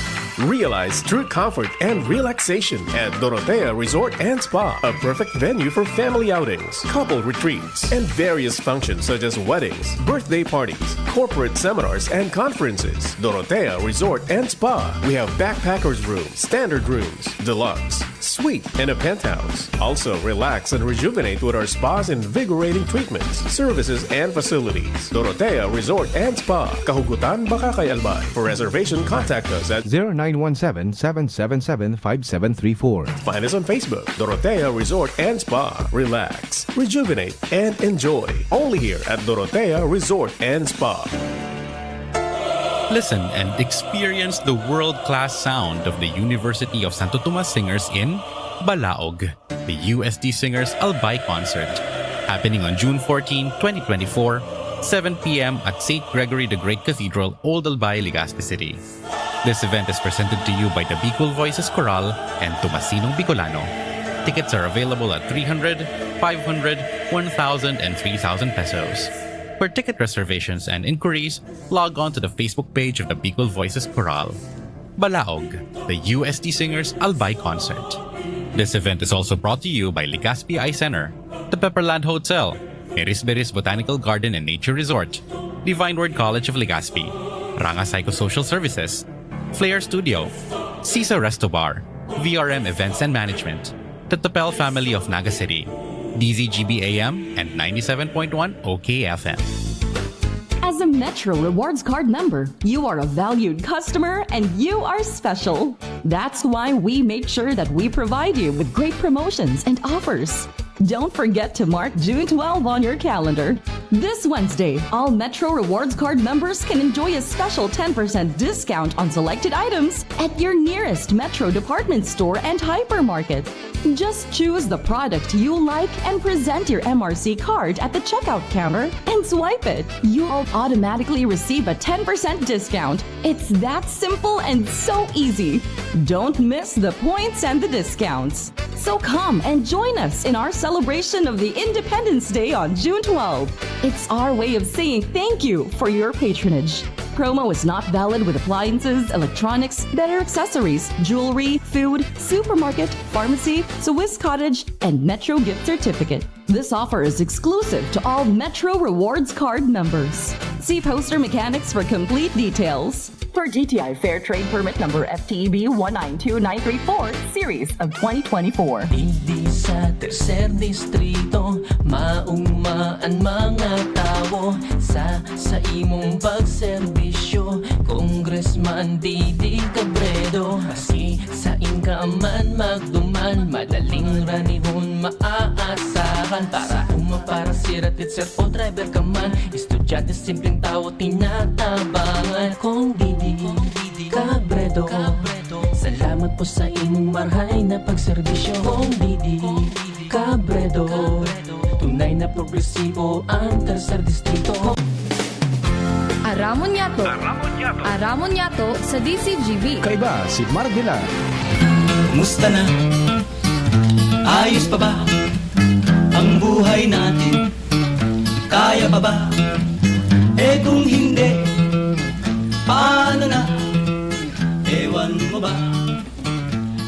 Realize true comfort and relaxation at Dorotea Resort and Spa, a perfect venue for family outings, couple retreats, and various functions such as weddings, birthday parties, corporate seminars, and conferences. Dorotea Resort and Spa. We have backpackers room, standard rooms, deluxe, suite, and a penthouse. Also, relax and rejuvenate with our spa's invigorating treatments, services, and facilities. Dorotea Resort and Spa, Kahugutan, Bacacay, Albay. For reservation, contact us at zero nine one seven, seven seven seven, five seven three four. Find us on Facebook, Dorotea Resort and Spa. Relax, rejuvenate, and enjoy. Only here at Dorotea Resort and Spa. Listen and experience the world-class sound of the University of Santo Tomas Singers in Balaog, the U S T Singers Albay Concert, happening on June fourteen, twenty twenty-four, seven p m at Saint Gregory the Great Cathedral, Old Albay, Legazpi City. This event is presented to you by the Bicol Voices Chorale and Tomasinong Bicolano. Tickets are available at three hundred, five hundred, one thousand, and three thousand pesos. For ticket reservations and inquiries, log on to the Facebook page of the Bicol Voices Chorale. Balaog, the U S T Singers Albay Concert. This event is also brought to you by Legazpi Eye Center, the Pepperland Hotel, Irisbiris Botanical Garden and Nature Resort, Divine Word College of Legazpi, Ranga Psychosocial Services, Flair Studio, Sisa Resto Bar, V R M Events and Management, the Tapel family of Naga City, D Z G B A M and ninety-seven point one O K F M. As a Metro Rewards Card member, you are a valued customer and you are special. That's why we make sure that we provide you with great promotions and offers. Don't forget to mark June twelve on your calendar. This Wednesday, all Metro Rewards Card members can enjoy a special ten percent discount on selected items at your nearest Metro department store and hypermarket. Just choose the product you like and present your M R C card at the checkout counter and swipe it. You'll automatically receive a ten percent discount. It's that simple and so easy. Don't miss the points and the discounts. So come and join us in our celebration of the Independence Day on June twelfth. It's our way of saying thank you for your patronage. Promo is not valid with appliances, electronics, better accessories, jewelry, food, supermarket, pharmacy, Swiss Cottage, and Metro gift certificate. This offer is exclusive to all Metro Rewards Card members. See Poster Mechanics for complete details. For G T I Fair Trade Permit Number F T E B one nine two nine three four, Series of twenty twenty-four. Digdi sa tercer distrito, maugma an mga tawo sa, sa imong pagserbisyo. Congressman Didi Cabredo, maski sain ka man magduman, madaling ranihon maaasahan. Para uma, para sirat, itself o driver ka man, estudyante, simpleng tawo, tinatabangan. Kong Didi Cabredo, salamat po sa imong marhay na pagserbisyo. Kong Didi Cabredo, tunay na progresibo ang tercer distrito. Aramon Yato. Aramon Yato. Aramon Yato sa D C G B. Kaiba si Mark Villar. Kumusta na? Ayos pa ba ang buhay natin? Kaya pa ba? Eh, kung hindi, paano na? Ewan mo ba?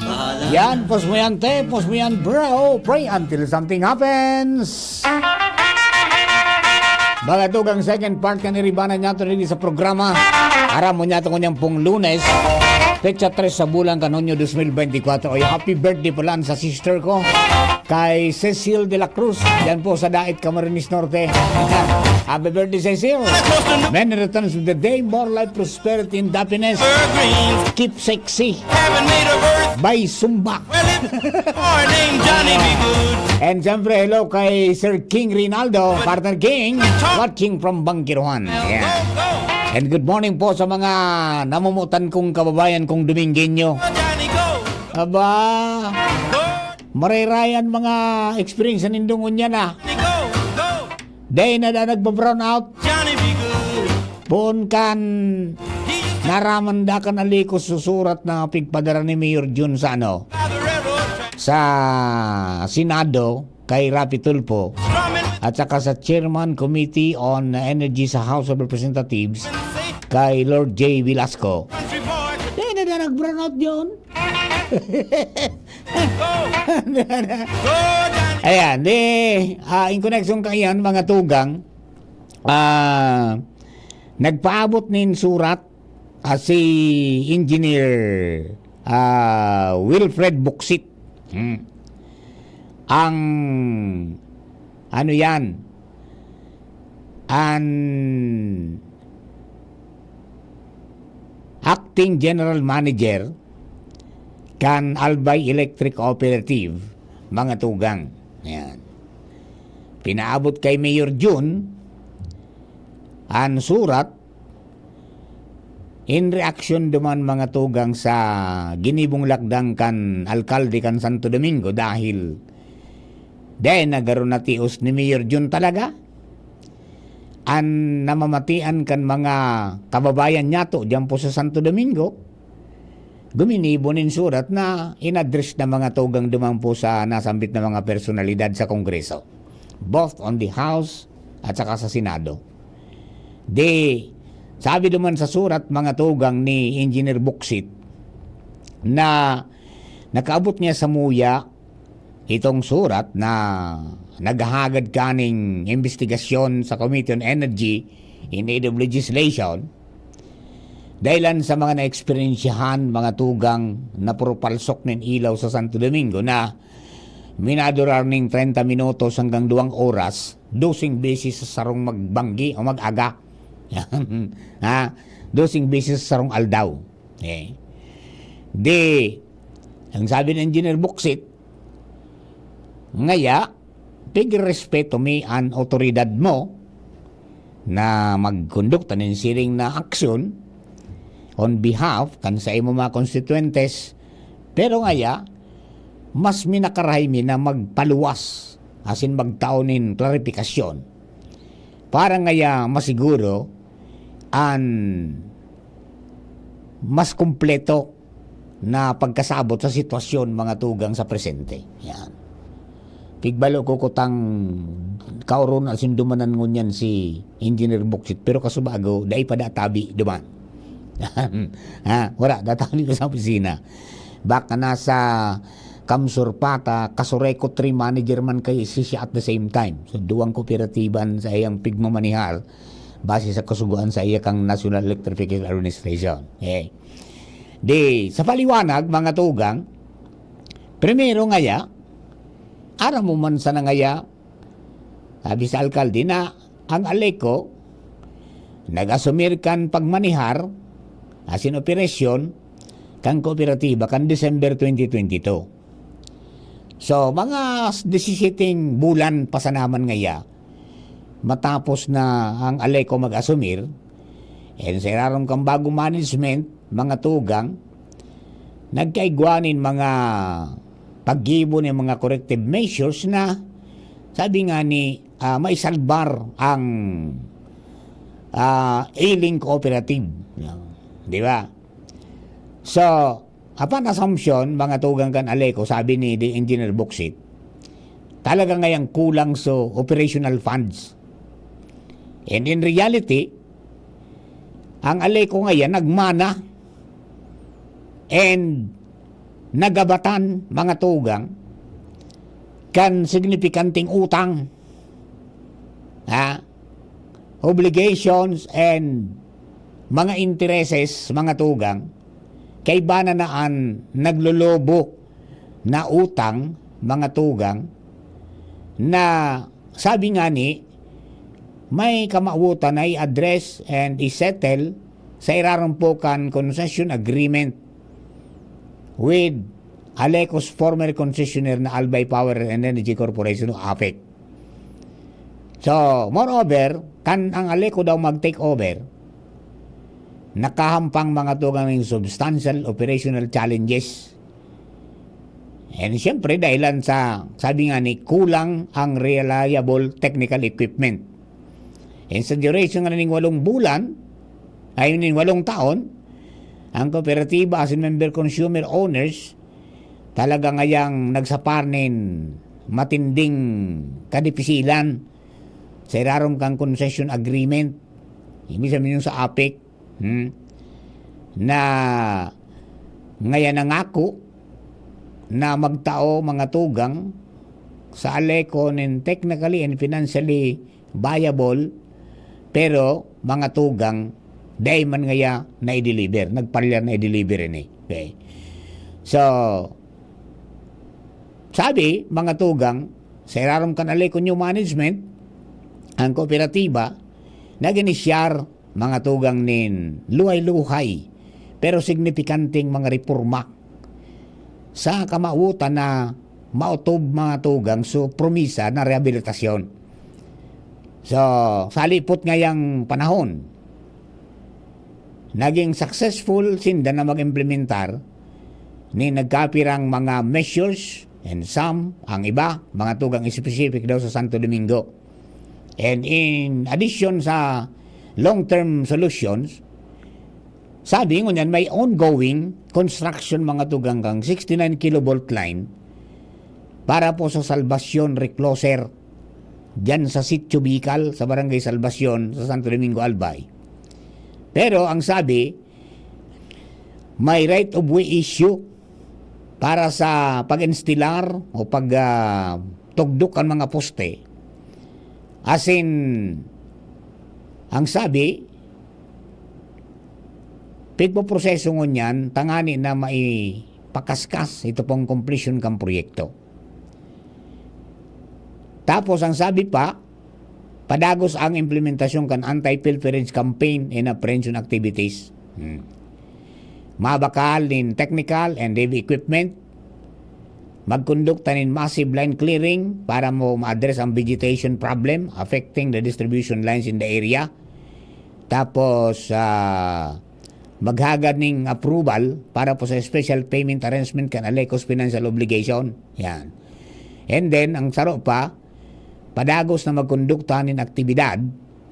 Bahala. Yan, pos mo yan, te, pos mo yan, bro. Pray until something happens. Mga tugang, second part kan iribanan niyato rin sa programa. Aram mo niyato ngunyan pong Lunes, petsa tres sa bulan kan Hunyo dos mil benti kwatro. Oy, happy birthday pala sa sister ko, kay Cecil de la Cruz. Yan po sa Dait, Camarines Norte. Happy birthday, Cecil. Many returns of the day, more life, prosperity, and happiness. Keep sexy. By Zumba. Morning, Johnny B. Good. And siyempre, hello kay Sir King Rinaldo, Partner King, watching from Bangkiruhan. Yeah. And good morning po sa mga namumutan kong kababayan kong Domingueño. Johnny, go. Aba, go. Marayrayan mga experience nindong unya na. Johnny, go. Go. Day na da nagpa-brown out. Johnny, be good. Poon kan naraman da kan alikos susurat na pigpadara ni Mayor Jun sa ano, sa Senado, kay Raffy Tulfo, at saka sa Chairman Committee on Energy sa House of Representatives, kay Lord Jay Velasco. Di na na nag-brownout yun. Ayan, di, ah, in connection kaiyan, mga tugang, ah, nagpaabot nin surat, ah, si Engineer, ah, Wilfred Buksit. Hmm. Ang, ano yan, an Acting General Manager kan Albay Electric Cooperative, mga tugang. Ayan. Pinaabot kay Mayor Jun an surat in reaksyon duman, mga tugang, sa ginibong lakdang kan alkalde kan Santo Domingo dahil dai na garo natios ni Mayor Jun talaga an namamatian kan mga kababayan niyato diyan po sa Santo Domingo. Guminibo nin surat na in-address na, mga tugang, duman po sa nasambit na mga personalidad sa Kongreso, both on the House at saka sa Senado. Di, sabi duman sa surat, mga tugang, ni Engineer Buksit na nakaabot niya samuya itong surat na naghahagad kaning imbestigasyon sa Committee on Energy in aid of legislation, dahilan sa mga naeksperyensyahan, mga tugang, na puro palsok nin ilaw sa Santo Domingo na minadurar ning treinta minutos hanggang duwang oras, doseng beses sa sarong magbanggi o mag-aga. Ha? Doseng beses sa sarong aldaw. Eh. Di, ang sabi ni Engineer Buksit, ngaya, Pigrespeto mi an awtoridad mo na magkondukta nin siring na aksyon on behalf kan saimo mga konstituyentes, pero ngaya, mas minakarahay mi na magpaluwas asin magtao nin klaripikasyon para ngaya masiguro an mas kompleto na pagkasabot sa sitwasyon, mga tugang, sa presente. Yan. Pigbalo ko kutang kaoron asin dumanan ngunyan si Engineer Boksit, pero kasubago, dai pa databi duman. Ha, wala, databi pa sa opisina. Baka nasa Kamsur pa ta, Kasureco three manager man kayo si siya at the same time. So, duwang kooperatiba an saiyang pigmamanihar base sa kasugoan sa iya kan National Electrification Administration. Okay. Di, sa paliwanag, mga tugang, primero ngaya, aram mo man sana ngaya, sabi sa alkalde na ang Aleco nag-asumir kan pagmanihar asin operasyon kan kooperatiba kan December twenty twenty-two. So, mga s-, disisyeteng bulan pa sana man ngaya, matapos na ang Aleco mag-asumir, and sa irarom kan bagong management, mga tugang, nagkaigwa nin mga paggibo nin mga corrective measures na, sabi nga ni, ah, maisalbar ang, ah, ailing cooperative. Di ba? So, upon assumption, mga tugang kan Aleco, sabi ni the Engineer Boksit, talaga ngayang kulang sa operational funds. And in reality, ang Aleco ngayon nagmana and nagabatan, mga tugang, kan signifikanteng utang, ha, obligations and mga intereses, mga tugang, kaiba na na an naglolobo na utang, mga tugang, na sabi nga ni, may kamawotan na i-address and i-settle sa irarom po kan concession agreement with Aleco's former concessionaire na Albay Power and Energy Corporation o APEC. So, moreover, kan ang Aleco daw mag-take over, nakahampang, mga tugang, nin substantial operational challenges. And siyempre, dahilan sa, sabi nga ni, kulang ang reliable technical equipment. And sa duration nga ning walong bulan, ay, nin walong taon, ang kooperatiba asin member consumer owners talaga ngayang nagsapar nin matinding kadipisilan sa irarom kan concession agreement, ibig sabihin yung sa APEC, hmm, na ngaya nangako na magtao, mga tugang, sa Aleco nin technically and financially viable, pero, mga tugang, dai man ngaya na-i-deliver, nagpalyar na i-deliver ini. Okay. So, sabi, mga tugang, sa irarom kan Aleco New Management, ang kooperatiba nag-inisyar, mga tugang, nin luhay-luhay pero signipikanting mga reporma sa kamawotan na maotob, mga tugang, so promisa na rehabilitasyon. So, sa halipot ngayang panahon, naging successful sinda na mag-implementar ni nagkapirang mga measures, and some, ang iba, mga tugang, specific daw sa Santo Domingo. And in addition sa long-term solutions, sabi ngunyan may ongoing construction, mga tugang, kan sixty-nine kilovolt line para po sa Salvacion Recloser, diyan sa Sitio Bicol, sa Barangay Salvacion, sa Santo Domingo, Albay. Pero ang sabi, may right of way issue para sa pag-instalar o pag, ah, tugdok kan mga poste. Asin, ang sabi, pigpoproseso ngunyan tangani na maipakaskas ito pong completion kan proyekto. Tapos, ang sabi pa, padagos ang implementasyon kan anti-pilferage campaign and apprehension activities. Hmm. Mabakal nin technical and heavy equipment magkondukta nin massive line clearing para mo ma-address ang vegetation problem affecting the distribution lines in the area. Tapos, ah, maghagad ning approval para po sa special payment arrangement kan Aleco's financial obligation. Yan. And then, ang saro pa, padagos na magkondukta nin aktibidad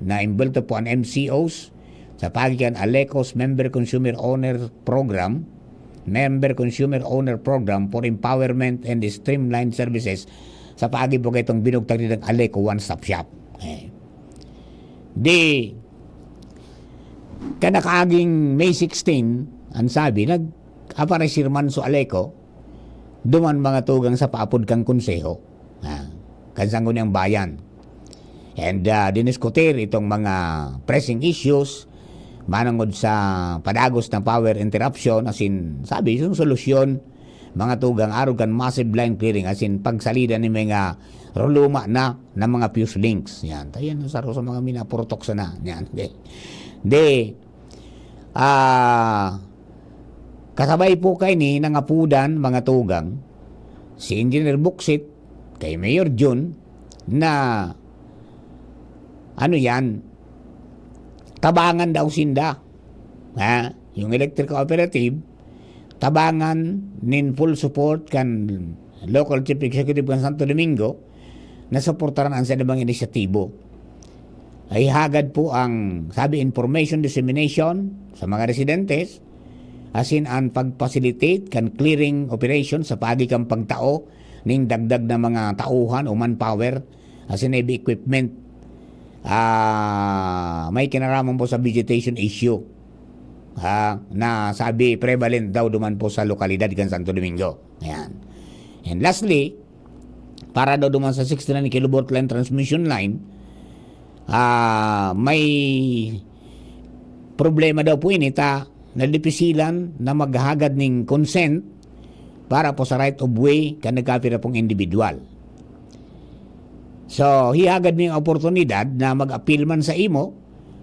na imbwelto po ang M C Os sa paagi kan Aleco's Member Consumer Owner Program, Member Consumer Owner Program for Empowerment and Streamlined Services sa paagi po kaitong binugtang nilang Aleco One Stop Shop. Eh. Di, kanakaaging May sixteen, ang sabi, nag-aparecer man so Aleco, duman mga tugang sa paapod kang konseho. Ah, kan sangguniang bayan. And, ah, diniskutir itong mga pressing issues, manangod sa padagos na power interruption, as in, sabi, yung solusyon, mga tugang, arog kan massive line clearing, as in, pagsalida ni mga ruluma na, na mga fuse links. Yan. Tayo yan, saro sa mga minapurutok sana. Yan. Di, di, ah, kasabay po kaini nangapudan, mga tugang, si Engineer Buksit, kay Mayor Jun, na, ano yan, tabangan daw sinda. Ha? Yung electric cooperative, tabangan nin full support kan local chief executive kan Santo Domingo na suportaran ang sinabang inisyatibo. Ay hagad po ang, sabi, information dissemination sa mga residentes, asin ang pag-facilitate kan clearing operation sa paagi kan pagtao ning dagdag na mga tauhan o manpower, asin heavy equipment, ah, may kinaraman po sa vegetation issue, ah, na sabi prevalent daw duman po sa lokalidad kan Santo Domingo. Ayan. And lastly, para daw duman sa sixty-nine kilovolt line transmission line, ah, may problema daw po ini ta nadipisilan na maghagad ning consent para po sa right of way kan nagkapira pong individual. So, hihagad mi ang oportunidad na mag-apil man sa imo,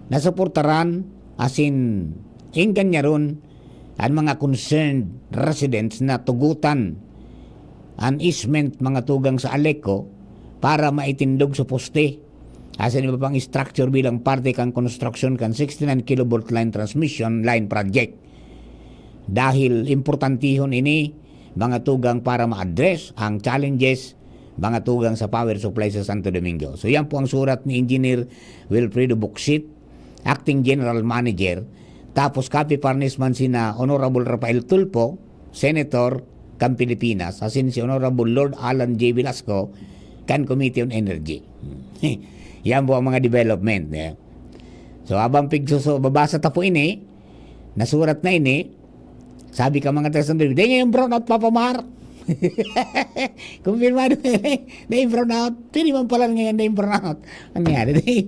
na suportaran, asin, engganyaron an mga concerned residents na tugutan an easement, mga tugang, sa Aleco para maitindog sa poste asin iba pang structure bilang parte kan konstruksyon kan sixty-nine kilovolt line transmission line project. Dahil importantihon ini, mga tugang, para ma-address ang challenges, mga tugang, sa power supply sa Santo Domingo. So, yan po ang surat ni Engineer Wilfredo Buksit, Acting General Manager. Tapos, copy-parnis man sina Honorable Rafael Tulfo, Senator kan Pilipinas, asin si Honorable Lord Alan J. Velasco kan Committee on Energy. Yan po ang mga development, eh. So, habang pigsuso-, babasa ta po ini, nasurat na ini, sabi ka, mga taga-Santo Domingo, "Di ngayon brownout, Papa Mar." Kumpirmado na yung brownout. Pwede man pala ngayon na yung brownout. Ano yan? Di,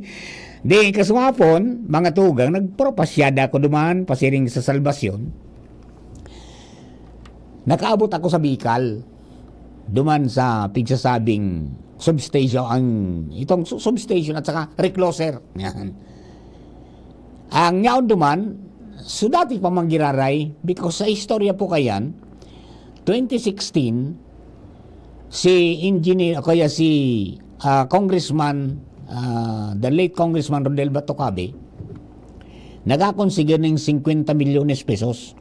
di, kasumapon, mga tugang, nagpropasyada ako duman, pasiring sa Salvacion. Nakaabot ako sa Bicol, duman sa pigsasabing substation, ang, itong su-, substation at saka recloser. Yan. Ang yaon duman, so dati pa manggiraray, because sa istorya po kayan, twenty sixteen, si engineer, o kaya si, ah, Congressman, ah, the late Congressman Rodel Batocabe, nagkakonsiga ning singkwenta milyones pesos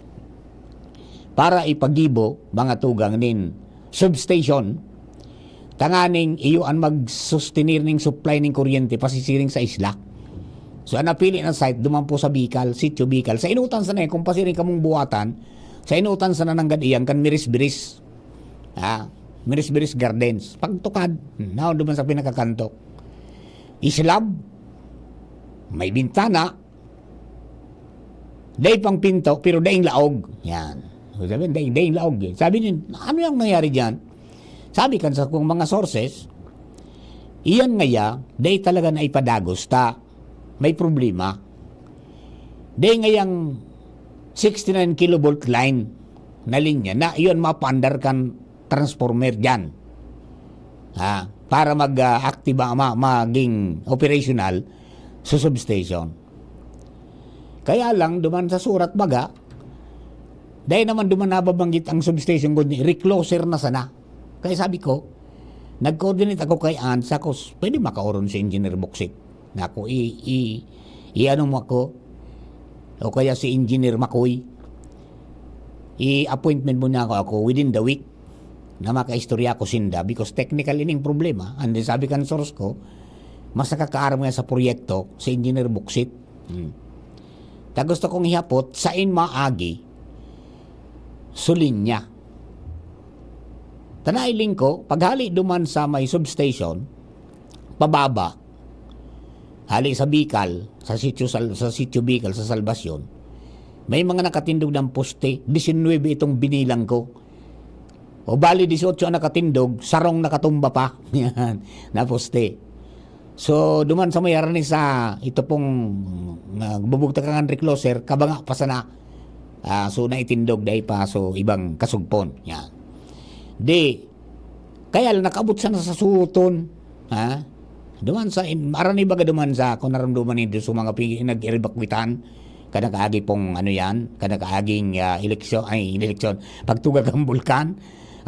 para ipagibo, mga tugang, nin substation, tanganing iyo an magsustenir ning supply ning kuryente pasisiring sa isla. So, an napili na site, duman po sa Bicol, Sitio Bicol. Sa inutan sana, eh, kung pasiring kamong buhatan, sa inutan sana nanggad iyan kan Miris-Biris. Ah, Miris-Biris Gardens. Pagtukad, hmm, naon duman sa pinakakanto. Islab, may bintana, dai pang pinto, pero daing laog. Yan. So, sabi, daing, daing laog. Sabi niya, "Ano yung nangyari dyan?" Sabi kan sa kong mga sources, iyan ngaya, dai talaga na ipadagos ta may problema. Dai ngayang sixty-nine kilovolt line na linya na iyon mapaandar kan transformer dyan. Ha? Para mag, ah, active, ma-, maging operational sa substation. Kaya lang, duman sa surat baga, dahil naman duman nababanggit ang substation, kundi recloser na sana. Kaya sabi ko, nag-coordinate ako kay Ann, sa ko, "Pwede makaoron si Engineer Buksit? Na ako, i, i, i-ano mo ako? O kaya si Engineer Makoy? I-appointment mo na ako, ako within the week na makaistorya ko sinda, because technical ining problema." And then sabi kan source ko, "Mas nakakaaram nga sa proyekto si Engineer Buksit." Hmm. Ta gusto kong ihapot, sain maagi, sulinya. Tanay lingko, paghali duman sa may substation, pababa, hali sa Bicol, sa sitio Sal-, sa sitio Bicol, sa Salvacion, may mga nakatindog ng poste, disinuybe itong binilang ko. O bali, dieciocho ang nakatindog, sarong nakatumba pa. Yan, na poste. So, duman sa may harani sa ito pong, ah, bubugtakan kan recloser, kabanga pa sana. Ah, so, naitindog dai pa, so, ibang kasugpon. Yan. Di, kaya lang, nakaabot sana sa suoton. Ha? Duman sa, in, arani baga duman sa, kung naramdaman nindo sa mga pi-, nag-evacuetan, kada kaagi pong, ano yan, kada kaaging, ah, eleksyon, ay, eleksyon, pagtuga kan bulkan.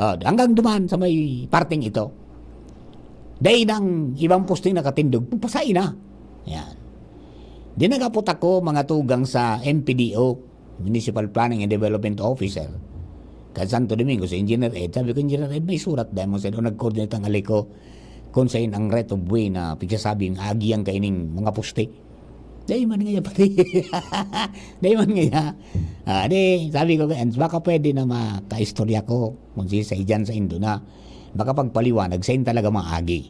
Oh, hanggang duman sa may parteng ito. Dai nang ibang posting nakatindog, pagpasay na. Yan. Di nagapot ako, mga tugang sa M P D O, Municipal Planning and Development Officer, kan Santo Domingo, si Engineer Ed. Sabi ko, "Engineer Ed, may surat dai mo sa, o nag-coordinate ang ali ko kung sain ang right of way na pigsasabi ang agi ang kaining mga poste." Dai man ngaya, pare. Dai man ngaya. Ah, di, sabi ko, "Ed, baka pwede na makaistorya ko kung si sa iyan sa indo na makapagpaliwanag sain talaga maagi."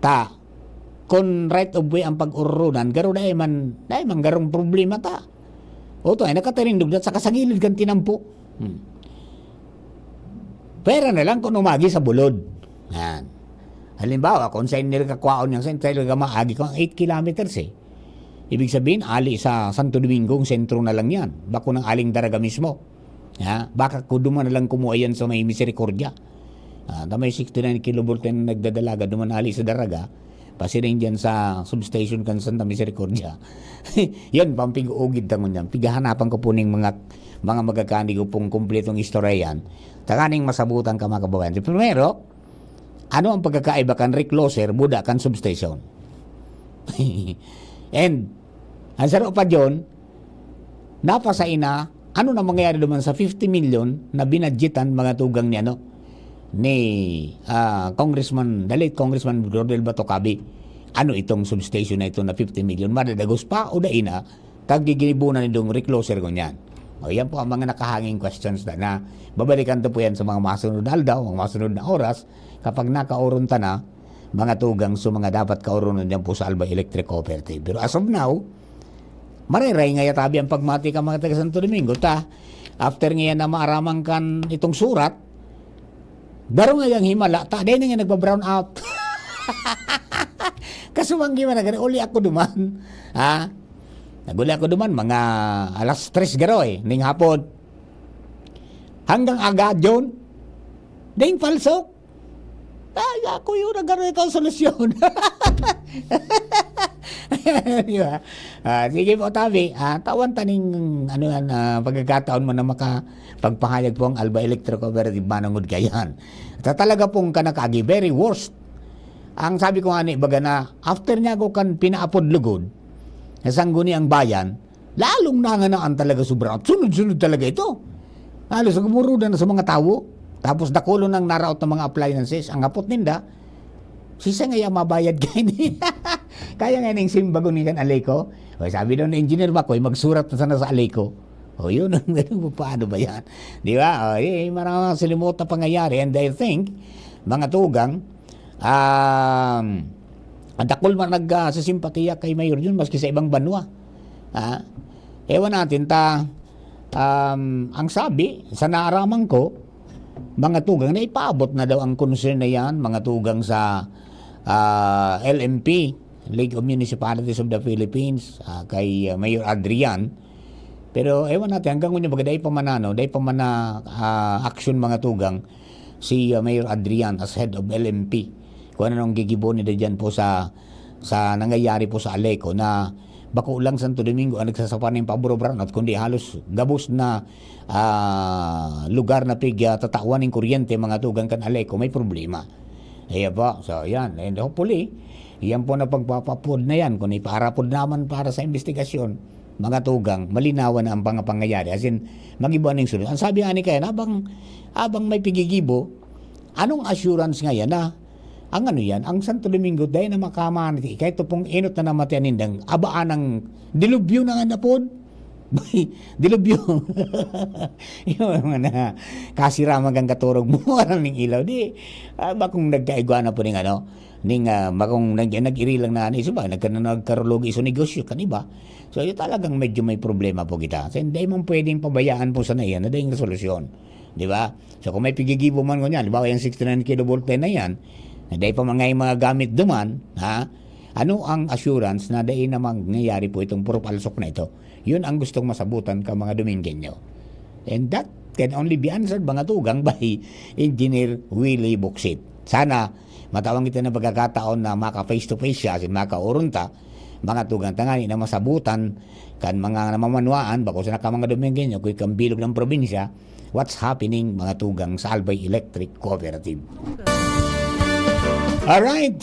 Ta, kun right of way ang pag-ororonan, garo dai man, dai man garong problema ta. Oto ay nakatarindog na sa kasagilid kan tinampo. Hmm. Pwera na lang kung umagi sa bulod. Yan. Halimbawa, kung sain nila kakwaon yan, sain talaga maagi kung eight kilometers eh. Ibig sabihin, ali sa Santo Domingo, ang sentro na lang yan. Bako ng aling Daraga mismo. Ha? Baka ko duman na lang kumuha yan sa may Misericordia. Ah, na may sixty-nine kilovolt na nagdadalaga, duman ali sa Daraga, pasiring dyan sa substation kan Santa Misericordia. Yan, pampig-uugid tangon yan. Pighahanapan ko po ning mga, mga magkakanig ko pong kumpletong istorya yan. Tanganing masabutan ka, mga kababayan. Primero, ano ang pagkakaiba kan recloser, buda kan substation? And, ang saro pa dyan, napasain na, ano na mangyayari duman sa fifty million na binadgetan, mga tugang, ni, ano, ni, ah, Congressman, the late Congressman Rodel Batocabe? Ano itong substation na ito na fifty million? Madadagos pa o dai na? Kagiginibo na nindong recloser ngunyan? O, yan po ang mga nakahanging questions na, na babalikan to po yan sa mga masunod na aldaw, mga masunod na oras, kapag nakaoron ta na, mga tugang sa mga dapat kaoronon dyan po sa Albay Electric Cooperative. Pero as of now, mareray nga yatabi ang pagmati ka mga taga Santo Domingo. Ta, after ngayon na maaraman kan itong surat, garo nga yang himala, ta, dahil na nga nagba-brown out. Kasumanggi man na gani, uli ako duman. Ha? Naguli ako duman, mga alas tres garo eh, ning hapon. Hanggang agadyon, ding palsok. Ay, ako yun, nagkaroon ito ang solusyon. Di ba? Ah, sige po, tabi. Ah, tawan taning, ano yan, ah, pagkakataon mo na makapagpahayag po ang Alba Electric Cooperative, manungod kayan. Sa talaga pong kanakagi, very worst. Ang sabi ko nga ni, baga na, after niya ako kan pinaapod lugod, na sangguni ang bayan, lalong nanganaan talaga sobra. Sunod-sunod talaga ito. Halos gumuruda na sa mga tawo. Tapos dakulo nang naraot ng mga appliances. Ang hapot ninda, sisay ngaya mabayad kaini? Kaya nga ning simbagon ni kan Aleco. O, sabi daw ni Engineer Makoy, magsurat na sana sa Aleco. O, yun ang ganun, paano ba yan? Di ba? O, eh, maraming silimot na pangyayari. And I think, mga tugang, um, ang dakul man nag, ah, sisimpatiya kay Mayor Jun, maski sa ibang banwa. Ah, ewan natin ta, um, ang sabi, sa naaraman ko, mga tugang na ipaabot na daw ang concern na yan, mga tugang sa, ah, L M P, League of Municipalities of the Philippines, ah, kay, ah, Mayor Adrian. Pero ewan natin, hanggang ngunyan, baga dai pa man ano, dai pa man na, ah, action mga tugang, si, ah, Mayor Adrian as head of L M P. Kung ano nang gigibo nila dyan po sa, sa nangyayari po sa Aleco na Bako lang Santo Domingo ang nagsasapa nin pabor-brownout, kundi halos gabos na, ah, lugar na pig, ah, tatawan nin kuryente, mga tugang, kan Aleco, may problema. Ayan po. So, yan. And hopefully, yan po na pagpapapod na yan, kung ipaarapod naman para sa investigasyon, mga tugang, malinawan na ang mga pangyayari. As in, mag-iba na yung sunod. Ang sabi nga ni Kayan, habang, habang may pigigibo, anong assurance nga yan na ang ano yan, ang Santo Domingo, dahil na makamanati, kahit pong enot na namatay nindang, abaan ng dilubyo na nga napod. Dilubyo. Yung mga na, kasiraman kang katurog mo, walang ning ilaw. Di, ah, bakong nagkaigwa na po ning ano, ning, ah, bakong nag-, nag-iri lang na ano, iso ba, nagka-, nagkarulogi iso negosyo, kan iba. So, yun talagang medyo may problema po kita. So, hindi man pwedeng pabayaan po sana yan, na dahil solusyon. Di ba? So, kung may pigigibo man ngunyan, halimbawa yung sixty-nine kilovolt line na yan, na dahil pa mga, mga gamit duman, ha? Ano ang assurance na dahil na mangyayari po itong puro palsok na ito? Yun ang gustong masabutan ka mga Domingueño. And that can only be answered, mga tugang, by Engineer Willie Buksit. Sana, matawang kita ng pagkakataon na maka face to face siya, si maka-urunta, mga tugang tangani na masabutan kan mga namamanwaan, bako sa naka mga Domingueño, kuy kan bilog ng probinsya, what's happening, mga tugang, sa Albay Electric Cooperative. Alright,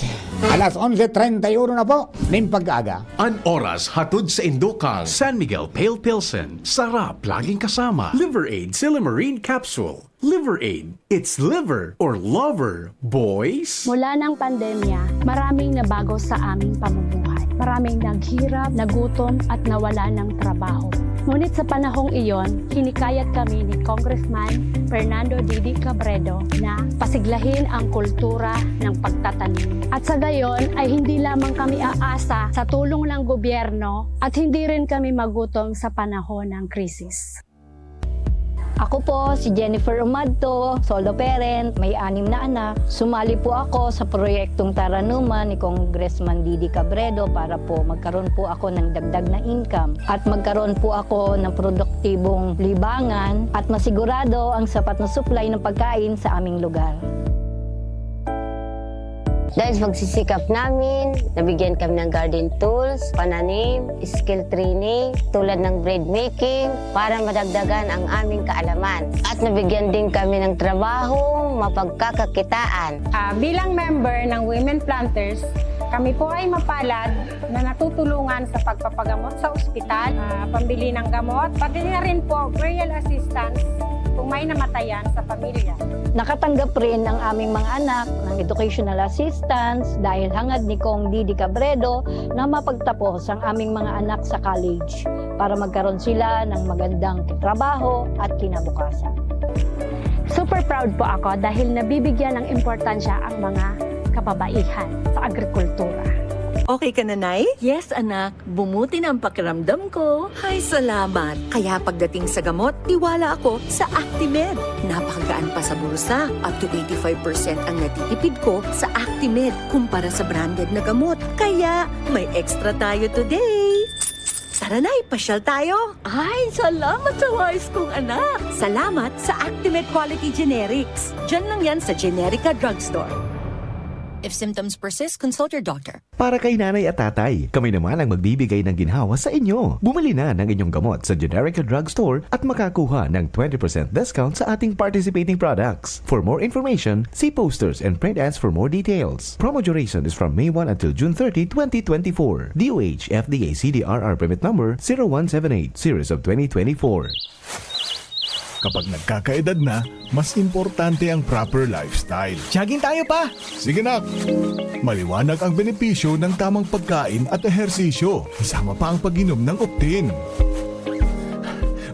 alas onse treinta y uno na po, ning pag-aga. An oras hatod sa Indukang San Miguel Pale Pilsen, sarap laging kasama. Liver Aid Silymarin Capsule. Liver Aid, it's liver or lover, boys. Mula ng pandemya, maraming nabago sa aming pamumuhay. Maraming naghirap, nagutom, at nawala ng trabaho. Ngunit sa panahong iyon, hinikayat kami ni Congressman Fernando Didi Cabredo na pasiglahin ang kultura ng pagtatanim. At sa gayon ay hindi lamang kami aasa sa tulong ng gobyerno at hindi rin kami magutom sa panahon ng krisis. Ako po si Jennifer Umadto, solo parent, may anim na anak. Sumali po ako sa proyektong Taranuman ni Congressman Didi Cabredo para po magkaroon po ako ng dagdag na income at magkaroon po ako ng produktibong libangan at masigurado ang sapat na supply ng pagkain sa aming lugar. Dahil sa pagsisikap namin, nabigyan kami ng garden tools, pananim, skill training, tulad ng bread making, para madagdagan ang aming kaalaman. At nabigyan din kami ng trabaho, mapagkakakitaan. Ah, bilang member ng Women Planters, kami po ay mapalad na natutulungan sa pagpapagamot sa ospital, ah, pambili ng gamot, pati na rin po burial assistance kung may namatayan sa pamilya. Nakatanggap rin ang aming mga anak ng educational assistance dahil hangad ni Cong Didi Cabredo na mapagtapos ang aming mga anak sa college para magkaroon sila ng magandang trabaho at kinabukasan. Super proud po ako dahil nabibigyan ng importansya ang mga kababaihan sa agrikultura. Okay ka na, Nay? Yes, anak. Bumuti na ang pakiramdam ko. Hay, salamat. Kaya pagdating sa gamot, tiwala ako sa Actimed. Napakagaan pa sa bulsa. Up to eighty-five percent ang natitipid ko sa Actimed kumpara sa branded na gamot. Kaya, may extra tayo today. Tara na, ipasyal tayo. Ay, salamat sa wais kong anak. Salamat sa Actimed Quality Generics. Diyan lang yan sa Generica Drugstore. If symptoms persist, consult your doctor. Para kay nanay at tatay, kami naman ang magbibigay ng ginhawa sa inyo. Bumili na ng inyong gamot sa Generica Drugstore at makakuha ng twenty percent discount sa ating participating products. For more information, see posters and print ads for more details. Promo duration is from May one until June thirty, twenty twenty-four. D O H, F D A, C D R R permit number zero one seven eight, series of twenty twenty-four. Kapag nagkakaedad na, mas importante ang proper lifestyle. Jogging tayo, pa! Sige, nak! Maliwanag ang benepisyo ng tamang pagkain at ehersisyo, kasama pa ang pag-inom ng Optin.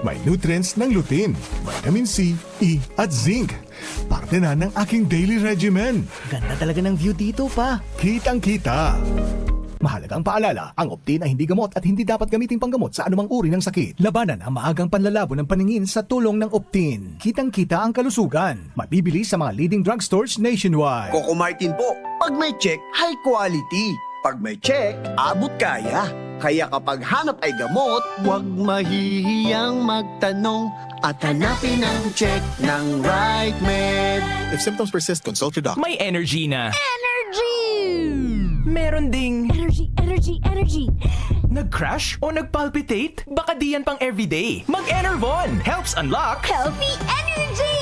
May nutrients ng lutein, vitamin C, E, at zinc. Parte na ng aking daily regimen. Ganda talaga ng view dito, pa. Kitang-kita. Mahalagang paalala, ang Optin ay hindi gamot at hindi dapat gamiting panggamot sa anumang uri ng sakit. Labanan ang maagang panlalabo ng paningin sa tulong ng Optin. Kitang-kita ang kalusugan. Mabibili sa mga leading drugstores nationwide. Coco Martin po. Pag may check, high quality. Pag may check, abot kaya. Kaya kapag hanap ay gamot, huwag mahihiyang magtanong at hanapin ang check ng Right Med. If symptoms persist, consult your doctor. May energy na. Energy! Meron ding energy, energy. G Energy. Nag-crash o nag-palpitate? Baka di yan pang everyday. Mag-Enervon helps unlock Healthy energy!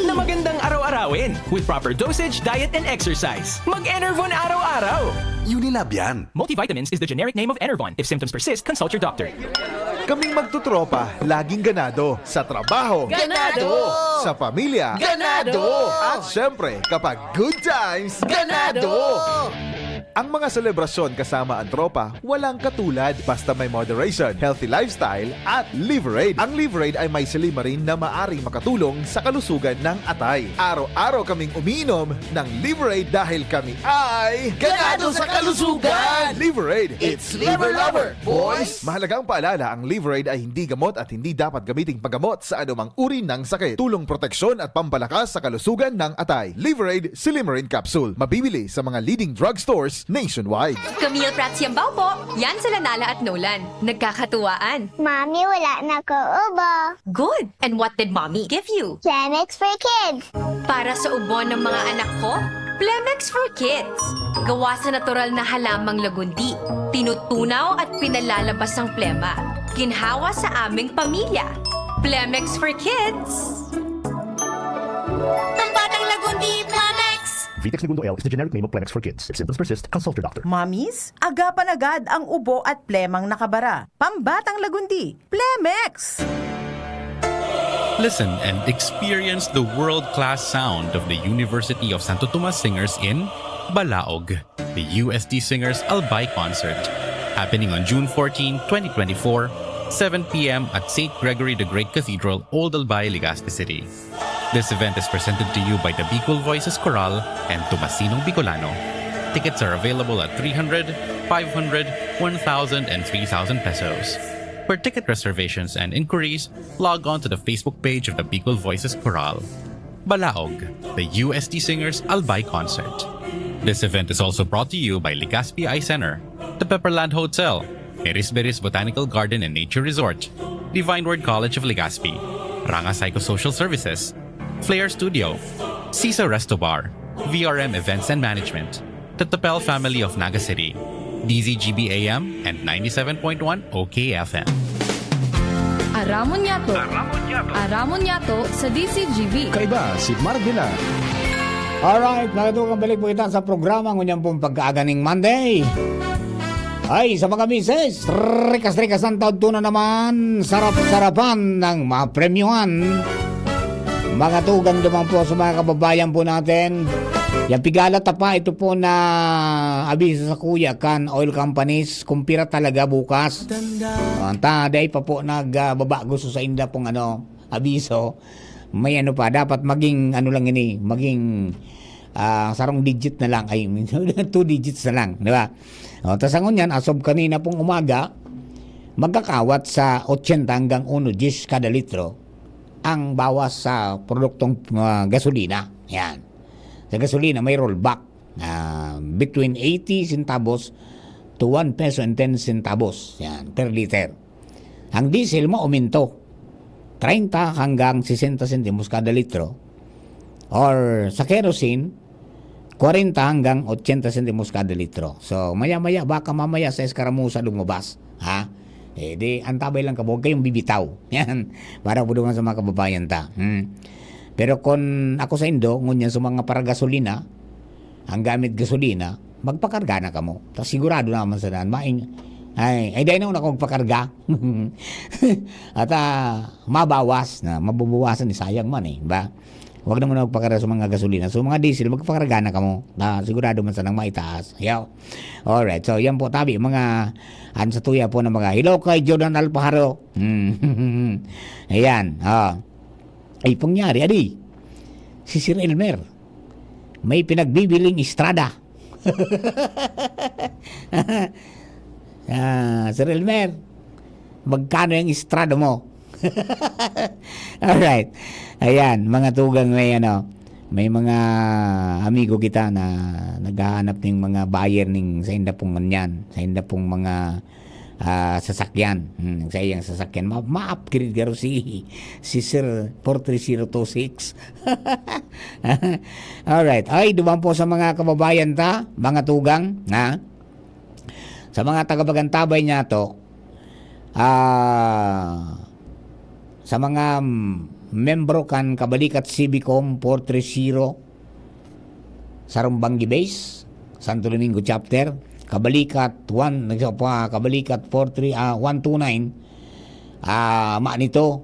na magandang araw-arawin with proper dosage, diet, and exercise. Mag-Enervon araw-araw! Unilab yan. Multivitamins is the generic name of Enervon. If symptoms persist, consult your doctor. Kaming magtutropa, laging ganado. Sa trabaho. Ganado! Sa pamilya. Ganado! At syempre, kapag good times. Ganado! Ang mga selebrasyon kasama ang tropa, walang katulad. Basta may moderation, healthy lifestyle, at Liverade. Ang Liverade ay may silymarin na maaring makatulong sa kalusugan ng atay. Araw-araw kaming umiinom ng Liverade dahil kami ay Ganado sa kalusugan! Liverade, It's Liver Lover, boys! Mahalagang paalala, ang Liverade ay hindi gamot at hindi dapat gamiting paggamot sa anumang uri ng sakit. Tulong proteksyon at pampalakas sa kalusugan ng atay. Liverade Silymarin Capsule. Mabibili sa mga leading drugstores nationwide. Camille Prats Yambao po. Yan sila Nala at Nolan. Nagkakatuwaan. Mami, wala na ko ubo. Good. And what did mommy give you? Chemex for kids. Para sa ubo ng mga anak ko, Plemex for Kids. Gawa sa natural na halamang lagundi. Tinutunaw at pinalalabas ang plema. Ginhawa sa aming pamilya. Plemex for Kids. Pambatang lagundi, Plemex! Vitex Negundo L is the generic name of Plemex for kids. If symptoms persist, consult your doctor. Mommies, agapan agad ang ubo at plemang nakabara. Pambatang lagundi, Plemex! Listen and experience the world-class sound of the University of Santo Tomas Singers in Balaog, the U S T Singers Albay Concert, happening on June fourteen, twenty twenty-four, seven p m at Saint Gregory the Great Cathedral, Old Albay, Legazpi City. This event is presented to you by the Bicol Voices Chorale and Tomasinong Bicolano. Tickets are available at three hundred, five hundred, one thousand, and three thousand pesos. For ticket reservations and inquiries, log on to the Facebook page of the Bicol Voices Chorale. Balaog, the U S T Singers Albay Concert. This event is also brought to you by Legazpi Eye Center, the Pepperland Hotel, Beris-Beris Botanical Garden and Nature Resort, Divine Word College of Legazpi, Ranga Psychosocial Services, Flair Studio, Sisa Resto Bar, V R M Events and Management, the Tapel family of Naga City, D Z G B A M and ninety-seven point one O K F M. Aramon niyato. Aramon niyato sa D Z G B. Kaiba si Marvila. Alright, mga tugang, balik po kita sa programa ngunyan pong pagkaaga ning Monday. Ay, sa mga misis, rikas-rikas ang taod tuna naman, sarap-sarapan ng mga premyuhan. Mga tugang duman po sa mga kababayan po natin. Yan pigala ta pa, ito po na abiso sa kuya kan oil companies, kung pira talaga bukas. Ang ta, dai pa po nagbaba gusto sa inda pong ano, abiso. May ano pa, dapat maging ano lang ini, maging ah, sarong digit na lang, ay, two digits na lang, di ba? O, tas ang ngunyan, as of kanina pong umaga, magkakawat sa ochenta hanggang uno diyes kada litro ang bawas sa produktong ah, gasolina. Yan. Sa gasolina, may rollback ah, between eighty centavos to one peso and ten centavos. Yan, per liter. Ang diesel mo uminto, treinta hanggang sesenta sentimos kada litro. Or sa kerosene, kwarenta hanggang ochenta sentimos kada litro. So, maya-maya, baka mamaya sa eskaramusa lumabas. Ha? Eh, di, antabay lang kamo, huwag kayong bibitaw. Yan. Para po naman sa mga kababayan ta. Hmm. Pero kung ako sa indo, ngunyan sa mga paragasolina, ang gamit gasolina, magpakarga na kamo. Ta sigurado naman sa daan, maing, ay, ay, dahil na ako magpakarga. At ah, mabawas na, mabubuwasan ni sayang man eh, ba? Huwag naman magpakarga sa mga gasolina. So, mga diesel, magpakarga na kamo. Ah, sigurado man sanang maitaas. Yaw. Alright, so yan po tabi, mga, an sa tuya po ng mga hello kay Jordan Alpajaro. Hmm. Ayan, ah. Ay, pangyari, adi. Si Sir Elmer, may pinagbibiling Estrada. Ah, Sir Elmer, magkano yung Estrada mo? Alright. Ayan, mga tugang may ano, may mga amigo kita na naghahanap ng mga buyer ning sa inda pong nganyan, sa inda pong mga ah, sasakyan. Hmm, sa iyang sasakyan. Ma- ma-upgrade garo si, si Sir four three zero two six. Alright. Ay, duman po sa mga kababayan ta, mga tugang, ha? Sa mga tagapagantabay niya to, ah, sa mga, mm, membro kan Kabalikat Civicom four three zero, Sarumbanggi Base, Santo Domingo Chapter, Kabalikat one, nagsa-, pa, Kabalikat four three, ah, one two nine, ah, ama nito,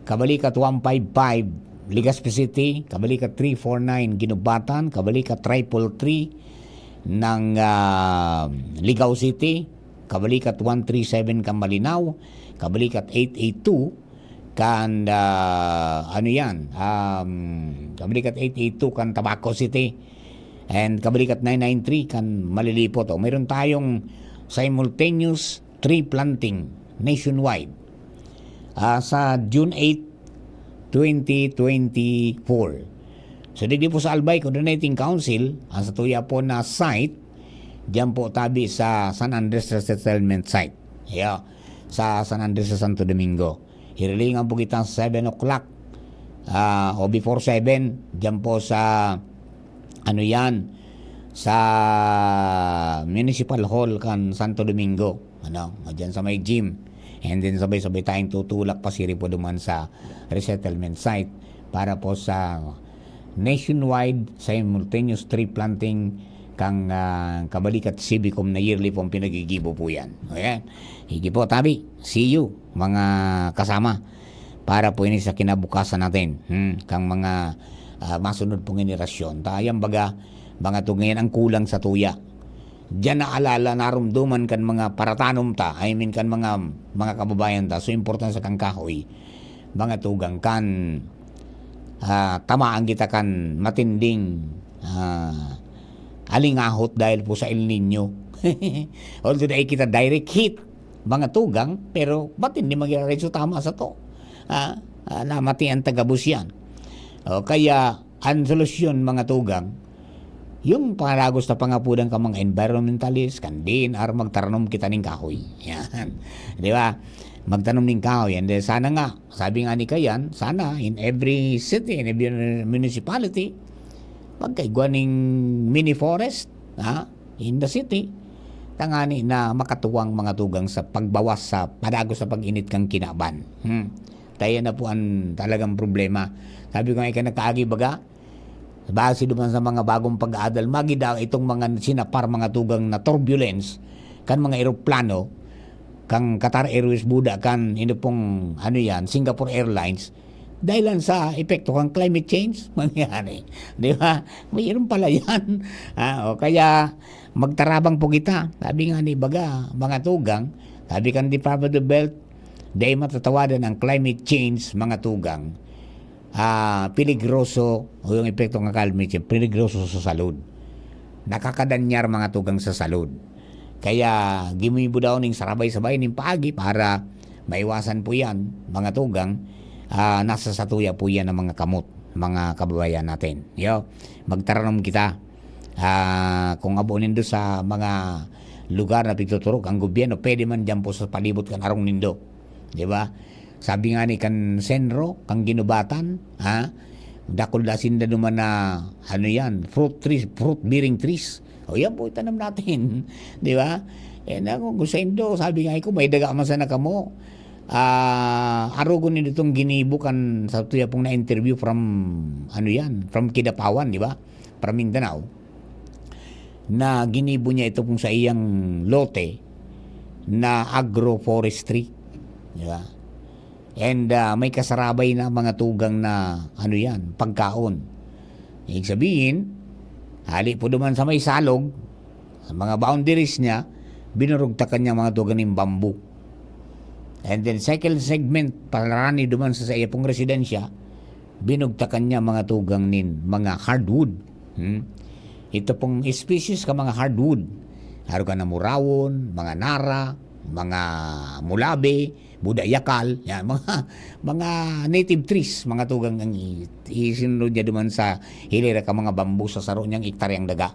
Kabalikat one five five, Legazpi City, Kabalikat three four nine, Guinobatan, Kabalikat triple three ng, ah, Ligao City, Kabalikat one three seven kan Malinao, Kabalikat eight eight two kan, ah, ano yan, um, Kabalikat eight eight two kan Tabaco City, and Kabalikat nine nine three kan Malilipot. O, meron tayong simultaneous tree planting nationwide, ah, sa June eight, twenty twenty-four. So, digdi po sa Albay Coordinating Council, ang satuya po na site, diyan po tabi sa San Andres Resettlement Site. Yeah, sa San Andres sa Santo Domingo. Hirilingan po kita seven o'clock, ah, o before seven, diyan po sa, ano yan, sa Municipal Hall kan Santo Domingo. Ano, diyan sa may gym. And then sabay-sabay tayong tutulak pasiri po duman sa resettlement site para po sa nationwide simultaneous tree planting kan, ah, Kabalikat Civicom na yearly pong pinaggigibo po yan. Ayan. Sige po, tabi. See you, mga kasama. Para po ini sa kinabukasan natin. Hmm, kang mga, ah, masunod pong henerasyon. Ta, yan baga, mga tugang yan ang kulang sa tuya. Diyan naalala, narumduman kan mga paratanom ta, I mean, kan mga, mga kababayan ta, so importansya kan kahoy. Mga tugang kan, ah, tamaan kita kan matinding, ah, alingahot dahil po sa El Niño. Although dai kita direct hit, mga tugang, pero matindi mangyayari so tama sa to. Ah, ah, namati ang tagabus yan. O kaya, ang solusyon, mga tugang, yung pangalagos na pangapudan ka mga environmentalist, kan D N R, magtaranom kita ning kahoy. Yan. Di ba? Magtanom ning kahoy. And then, sana nga, sabi nga ni Kayan, sana in every city, in every municipality, magkaigwa ning mini forest, ha? In the city. Tangani na makatuwang mga tugang sa pagbawas sa padagos sa pag-init kan kinaban. Hmm. Kaya na po ang talagang problema. Sabi ko nga, ika nagkaagi baga, base duman sa mga bagong pag-aadal, magida itong mga sinapar, mga tugang na turbulence kan mga eroplano, kan Qatar Airways, buda kan, ino pong, ano yan, Singapore Airlines, dahil lang sa epekto kan climate change, mangyari. Di ba? Mayroon pala yan. Ah, o kaya, magtarabang po kita. Sabi nga ni baga, mga tugang, sabi kan Department of Health, dai matatawadan ang climate change, mga tugang. Ah, peligroso o yung epekto ng climate change, peligroso sa salud. Nakakadanyar, mga tugang, sa salud. Kaya gimibo daw ning sarabay-sabay ning paagi para maiwasan po yan, mga tugang. Ah, nasa satuya po yan ng mga kamot, mga kababayan natin. Yo, magtaranom kita. Ah, kung abo nindo sa mga lugar na pigtuturok ang gobyerno, pwede man diyan po sa palibot kan arong nindo. Di ba? Sabi nga ni kan Senro, kan Ginubatan, ha? Dakul na sinda duman na, ano yan, fruit trees, fruit bearing trees. O yan po, itanam natin. Di ba? Eh, na, kung, kung sa Indo, sabi nga ko, may daga man sana kamo. Ah, arugon nindo itong ginibo kan sa tuya pong na-interview from, ano yan, from Kidapawan, di ba? From Mindanao. Na ginibo niya ito pong sa iyang lote na agroforestry. Di ba? And, ah, may kasarabay na mga tugang na, ano yan, pagkaon. Ibig sabihin, hali po duman sa may salog, sa mga boundaries niya, binurugtakan niya mga tugang ning bamboo. And then second segment, parani duman sa, sa iya pong residensya, binugtakan niya mga tugang nin mga hardwood. Hmm? Ito pong species ka mga hardwood. Arog kan na murawon, mga nara, mga mulabe, buda yakal, yan, mga, mga native trees, mga tugang ang i-, isinunod niya duman sa hilera ka mga bamboo sa saro niyang ektaryang daga.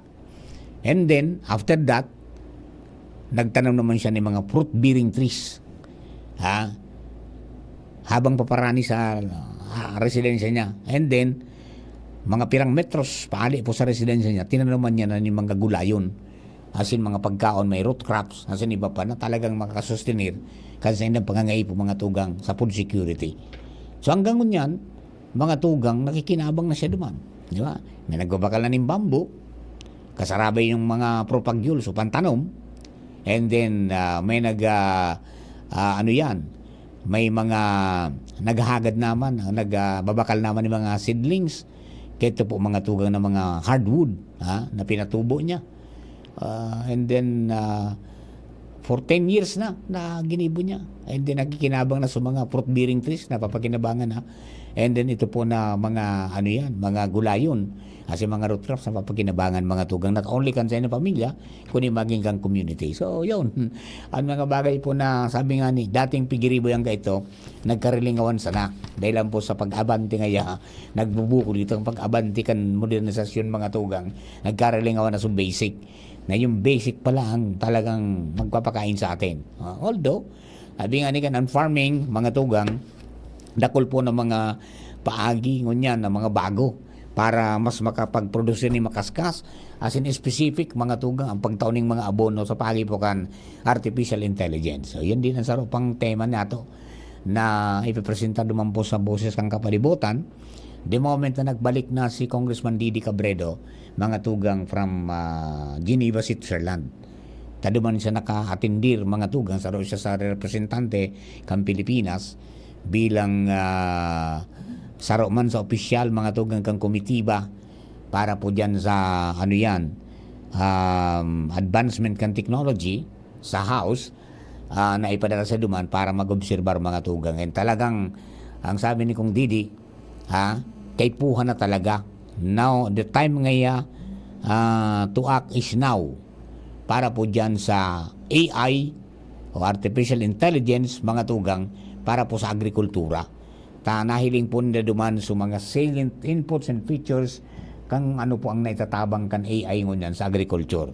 And then, after that, nagtanom naman siya ng mga fruit-bearing trees. Ha? Habang paparani sa, ah, residensya niya. And then, mga pirang metros paali po sa residensya niya, tinanaman niya na ni mga gulayon. asin mga pagkaon, may root crops, asin iba pa na talagang makakasustenir kan saindang pangangaipo, mga tugang, sa food security. So, hanggang ngunyan, mga tugang, nakikinabang na siya duman. Di ba? May nagbabakal na ning bamboo, kasarabay yung mga propagules o pantanom, and then, ah, may nag, ah, ah, ano yan, may mga naghahagad naman, ah, nag, ah, babakal naman ng mga seedlings, kaya ito po mga tugang na mga hardwood, ha, na pinatubo niya. Ah, and then, ah, for ten years na, na ginibo niya. And then, nakikinabang na sa mga fruit-bearing trees na papakinabangan, ha. And then, ito po na mga, ano yan, mga gulayon, kasi mga root crops na papakinabangan, mga tugang, not only kan sa inyong pamilya, kundi maging kang community. So, yun. Ang mga bagay po na, sabi nga ni, dating pigiribo yan ka ito, nagkarilingawan sana. Dahil lang po sa pag-abante ngaya, nagbubukol ito ang pag-abante kan modernisasyon, mga tugang. Nagkarilingawan na sa basic. Na yung basic pa lang talagang magpapakain sa atin. Ah, although, sabi nga ni kan, ang farming, mga tugang, dakul po ng mga paagi ngunyan, ng mga bago para mas makapag-produce ni makaskas. As in specific, mga tugang, ang pagtao ning mga abono sa paagi po kan artificial intelligence. So, yan din ang saro pang tema nato na ipipresenta duman po sa Boses kan Kapalibutan. The moment na nagbalik na si Congressman Didi Cabredo, mga tugang, from, ah, Geneva, Switzerland. Taduman siya nakaatindir, mga tugang, saro siya sa representante kan Pilipinas bilang, ah, saro man sa opisyal, mga tugang, kan komitiba para po diyan sa, ano yan, um, advancement kan technology sa House, ah, na ipadara sa duman para mag-obserbar, mga tugang. And talagang, ang sabi ni Kong Didi, ha, kaipuhan na talaga. Now, the time ngaya, ah, to act is now para po dyan sa A I o artificial intelligence, mga tugang, para po sa agrikultura. Ta nahiling po nila duman sa mga salient inputs and features kang ano po ang naitatabang kan A I ngunyan sa agriculture.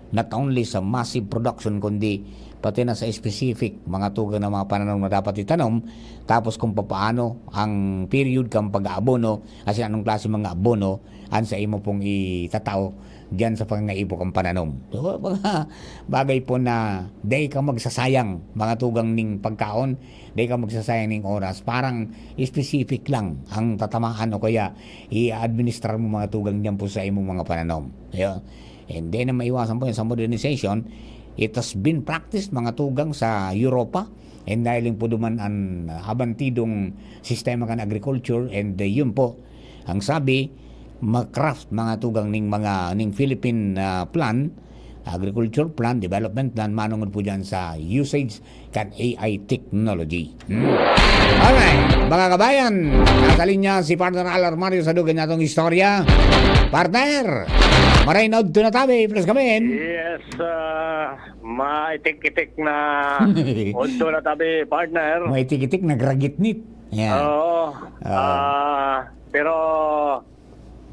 Not only sa massive production, kundi pati na sa specific, mga tugang na mga pananom na dapat itanom, tapos kung papaano ang period kang pag-aabono, kasi anong klase mga abono, ang sa imo pong itatao diyan sa pangangaipo kang pananom. So, mga bagay po na dai ka magsasayang, mga tugang ning pagkaon, dai ka magsasayang ning oras. Parang specific lang ang tatamaan o kaya i-administrar mo, mga tugang, diyan po sa imong mga pananom. Ayun. And then, ang maiwasan po yan sa modernization, it has been practiced, mga tugang, sa Europa. And dahil po duman ang abantidong sistema kan agriculture, and, uh, yun po, ang sabi, ma-craft, mga tugang, ning mga, ning Philippine, ah, plan, agriculture plan, development plan, manungod po dyan sa usage kan A I technology. Hmm. Alright, mga kabayan, nasa linya si Partner Al Armario sa dugang natong istorya. Partner, maray na udto na tabi, please come in. Yes, ah, maitik-itik na udto na tabi, partner. Maitik-itik, nagragitnit. Yan. Oo. Ah. Ah, pero,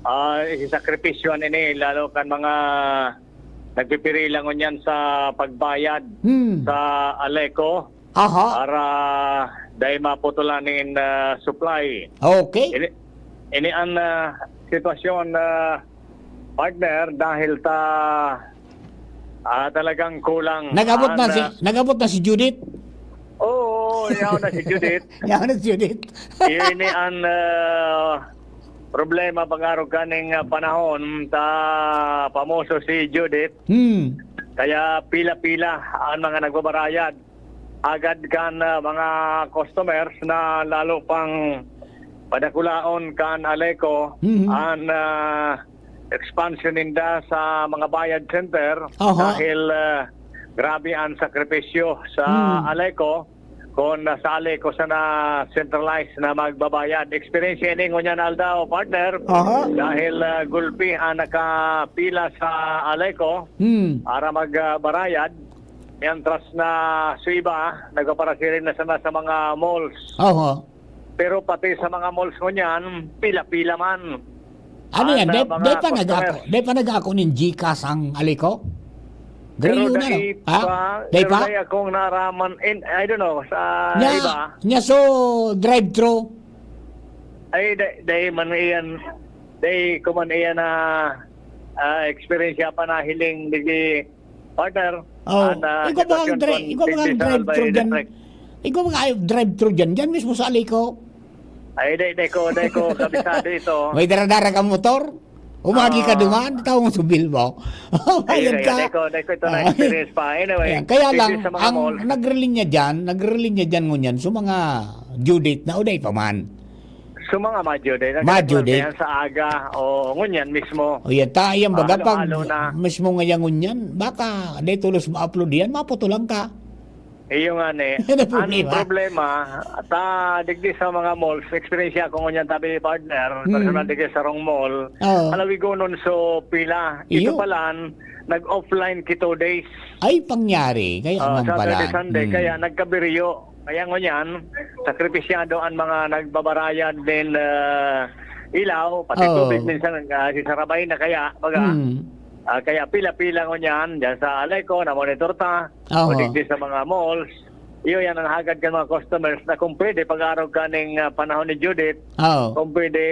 ah, isasakripisyohan ini, lalo kan mga nagpipirila ngunyan sa pagbayad Hmm. sa Aleco Aha. para dai maputulan nin, ah, supply. Okay. Ini, ini ang, ah, sitwasyon, ah, partner, dahil ta, ah, talagang kulang Nag-abot na ang, si, ah, nag-abot na si Judith? Oo, yaon na si Judith. Yaon na si Judith. Iyo ini ang, ah, problema pag-arog kaning, ah, panahon ta pamoso si Judith. Hmm. Kaya pila-pila ang mga nagbabarayad. Agad kan, ah, mga customers na lalo pang padakulaon kan Aleco, Mhm. ang, ah, expansion ninda sa mga bayad center Aha. dahil, ah, grabe ang sakripisyo sa Hmm. Aleco. Kung sa Aleco sana centralized na magbabayad. Experience ini ngunyan aldaw, partner. Aha. Dahil, ah, gulpi ang nakapila sa Aleco Hmm. para magbarayad. Mientras na sa iba, nagpaparasiring na sana sa mga malls. Aha. Pero pati sa mga malls ngunyan, pila-pila man. Ano yan? Ang, Dai, ah, mga dai pa customers. nag-ako, dai pa nag-ako nin GCash ang Aleco? Pero Gariyo na, no? dai Ha? pa, Dai pero pa? dai akong naaraman, in, I don't know, sa Nya, iba. nya so, drive-thru? Ay, dai, dai man iyan, dai ko man iyan na, ah, experience pa nahiling, di, Partner, oh, an, ah, ikaw ba ang sitwasyon dri-, kon ikaw ba ang digdi sa drive-thru Albay dyan? District. Ikaw ba ang drive-thru dyan? Dyan mismo sa Alico? Ay, di, di ko, di ko kabisado ito. May dara-dara kang motor? Umagi ka duman, tawag mo sa bill mo. Ay, bayad ay, ka. Di ko, di ko ito na-experience pa. Anyway, ayan. Kaya lang, ang nagrelinya dyan, nagrelinya dyan ngunyan, so mga due date na, uday pa man. So, mga madyo din. Madyo din. Yan sa aga, o ngunyan mismo. O, yan, ta, yan baga, pag halo-halo na. Mismo ngaya ngunyan, baka di tulos ma-upload yan, maputulan ka. Iyo nga ni. Yan ang problema. Ang problema, ta, digdi sa mga malls, experience ako ngunyan, tabi, partner, hmm, personal digdi sa sarong mall. Oo. Halawigonon, so, pila. Iyo. Ito palan, nag-offline ki two days. Ay, pangyari. Kaya, ah, man pala. Saturday, Sunday, hmm, kaya nagkabiryo. Kaya ngunyan, sakripisyado an mga nagbabarayad nin, ah, ilaw, pati tubig. Oo. Minsan, ah, sisarabay na kaya, baga, hmm, ah, kaya pila-pila ngunyan, dyan sa Aleco, na-monitor ta, o, oho, digdi sa mga malls. Iyo yan ang hagad kan mga customers na kung pwede, pag-arog kaning, ah, panahon ni Judith, oo, kung pwede,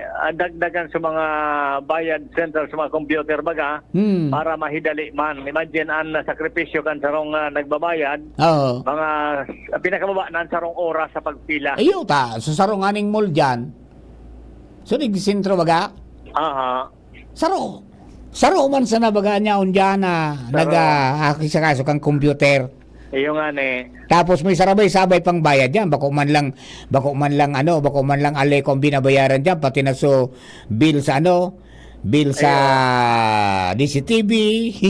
ah, dagdagan sa mga bayad center, sa mga computer, baga, hmm, para mahidali man. Imagine an, ah, sakripisyo kan sarong, ah, nagbabayad. Oo. Mga, ah, pinakababa na an sarong oras sa pagpila. Iyo ta, sa sarong aning mall dyan. So, di sentro baga? Aha. Saro. Saro man sana baga niya, on dyan na saro. Nag, ah, aki sa kaso kang computer. Iyo nga ni. Tapos may sarabay-sabay pang bayad dyan. Bako man lang, bako man lang ano, bako man lang Aleco ang binabayaran dyan. Pati na so bill sa ano, bill sa D C T V,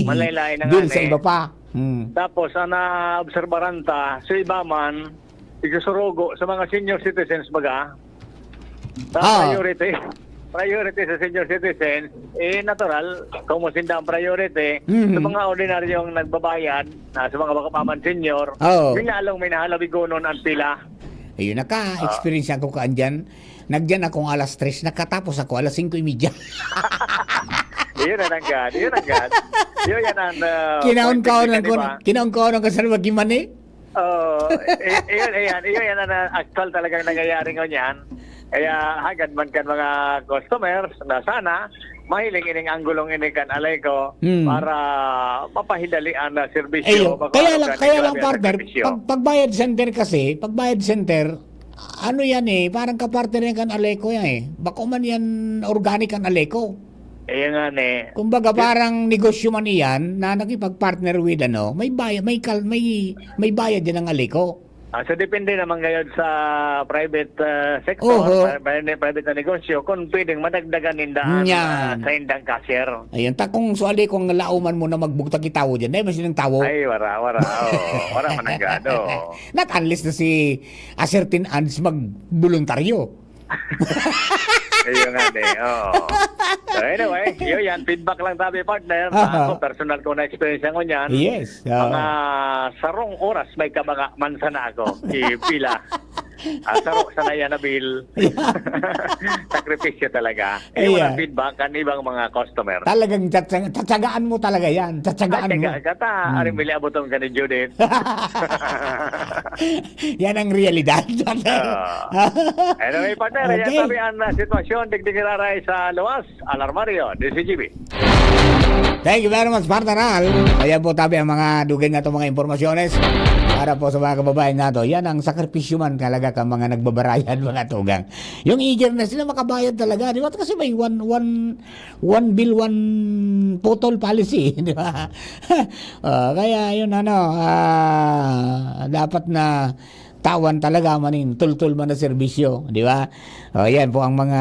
malaylay na nga bill sa ni. Iba pa. Hmm. Tapos, ang naobserbaran ta, so iba man, isusurugo sa mga senior citizens baga, sa, ah, priority. Priority sa senior citizens, eh, natural, kung mo sinda ang priority, mhm, sa mga ordinaryong nagbabayad, na sa mga bako pa man senior, oo, yun lalong may nahalawigonon ang pila. Ayun, naka-experience ako kaan dyan. Nagdyan akong alas tres, nakatapos ako alas singko y media. Iyon na nanggad, iyon nanggad. Iyon yan ang, ah, kinaon-kaon point ng, kinaon-kaon ng kasal magimani. Oo, i-, iyon, iyan, iyon yan ang, ah, actual talagang nangyayari ngunyan. Kaya hagad man kan mga customers na sana mahiling ining anggulong ini kan Aleco, hmm, para mapahidali ang, ah, serbisyo. Ayun. Kaya lang, kaya lang, partner, pag, pag bayad center kasi, pag bayad center, ano yan eh, parang kapartner yan kan Aleco yan eh. Bako man yan organic kan Aleco. Ayan nga ni. Kumbaga, parang negosyo man iyan na nakipag-partner with ano, may bayad, may kal-, may, may bayad yan ang Aleco. Ah, so depende naman ngayon sa private, ah, sector, oho, pri-, pri-, private na negosyo, kung pwedeng madagdagan ninda ang, yan, ah, sa indang cashier. Ayan, ta kung suali kung lauman mo na magbugtak itawo dyan, dahil mas ng tawo. Ay, wara, wara. Oo, wara man ang gado. Not unless na si a certain ads magboluntaryo. Ayun nga, de, oo. So, anyway, yun yan. Feedback lang tabi, partner. Aha. Ako, personal ko na experience yan ngunyan. Yes, oo. Mga sarong oras may kabaga, mansa na ako. Ipila. Ah, saro sana yan na bill. Yeah. Sakripisyo talaga. Ayun, yeah, ang feedback kan ibang mga customer. Talagang tsatsa-, tsatsagaan mo talaga yan. Tsatsagaan mo. Ay, tsaga, kata, hmm, aring bili abotong ka ni Judith. Yan ang realidad. Ah. Anyway, partner, yan, okay, sabi ang, ah, sitwasyon, digdi giraray sa luwas, Alarmario, D Z G B. Thank you very much, partner Al. Ayan po, tabi ang mga dugay na itong mga impormasyones para po sa mga kababayan nato. Yan ang sakripisyo man talaga ka mga nagbabarayad, mga tugang. Yung eagerness nila makabayad talaga, di ba? Kasi may one, one, one bill, one putol policy, di ba? Ah, kaya yun, ano, ah, dapat na tawan talaga manin tultol man na serbisyo, di ba? O, yan po ang mga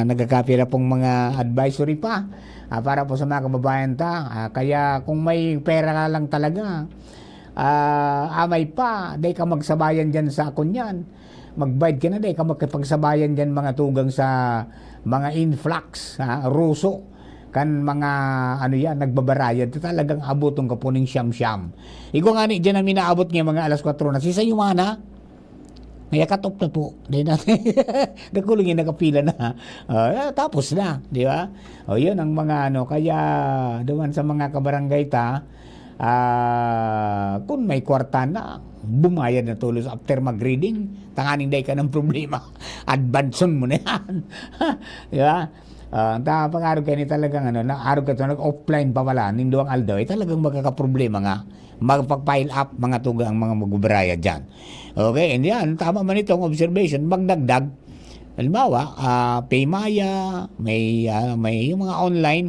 nagkakapira pong mga advisory pa, ah, para po sa mga kababayan ta. Ah, kaya kung may pera ka lang talaga, ah, amay pa, dai ka magsabayan dyan sa akon yan. Magbayad ka na, dai ka makipagsabayan dyan, mga tugang sa mga influx, ha, ruso. Kan mga, ano yan, nagbabarayad, talagang aboton ka po ning siyam-siyam. Igwa nga ni, dyan na minaabot nga mga alas kwatro na. Si Sayumana, ngaya cut off na po. Dahil na, nakulong yung nakapila na. Ah, tapos na, di ba? O, yun ang mga ano. Kaya, duman sa mga kabarangay ta, ah, kung may kwarta na, bumayad na tulos after mag-reading, tanganing day ka ng problema. Advanceon mo na yan. Di ba? Ah, ta pag-arog kaini talagang ano, na arog ka to, nag-offline pa pala ning duwang aldaw, eh, talagang magkakaproblema nga, magpa-pile up mga tugang ang mga magbabayad diyan. Okay, and yan, tama man itong observation, magdagdag. Halimbawa, ah, Paymaya, may, ah, may yung mga online.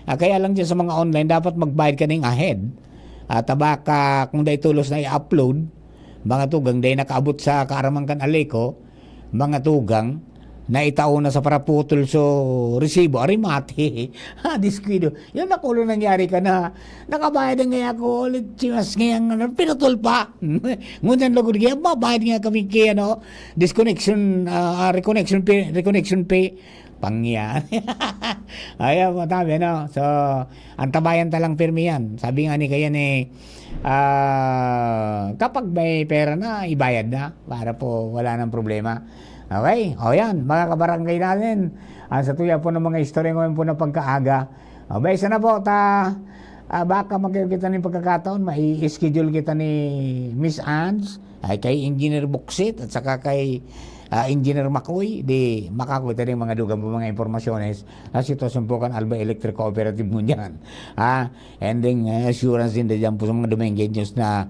Ah, kaya lang diyan sa mga online, dapat magbayad ka ning ahead. At baka kung dai tolos na i-upload, mga tugang, dai nakaabot sa kaaraman kan Aleco, mga tugang, na itao na sa paraputol so resibo, arimate. Ha, diskuido. Yan ako lo nangyari ka na. Nakabayad na nga ako ulit, simas ngayang ano, pinutol pa. Ngunyan lugod kaya, mabayad nga kami kaya, no? Disconnection, ah, reconnection pay, reconnection pay. Pangya. Ayaw mo, tabi, no? So, antabayan ta lang pirmi yan. Sabi nga ni kaya ni, ah, kapag may pera na, ibayad na. Para po, wala nang problema. Okay? O yan, mga kabarangay natin. Ang sa tuya po ng mga istorya ngayon po na pagkaaga. O, ba, isa na po, ta, ah, baka magkaroon kita ng pagkakataon, mai-schedule kita ni Miss Ange, ay kay Engineer Buksit, at saka kay, ah, Engineer Makoy, di makakuha tayo ng mga dugang po mga impormasyones na sitwasyon po kan Alba Electric Cooperative mo dyan. Ah, and then, ah, assurance din dyan po sa mga Dumingueños na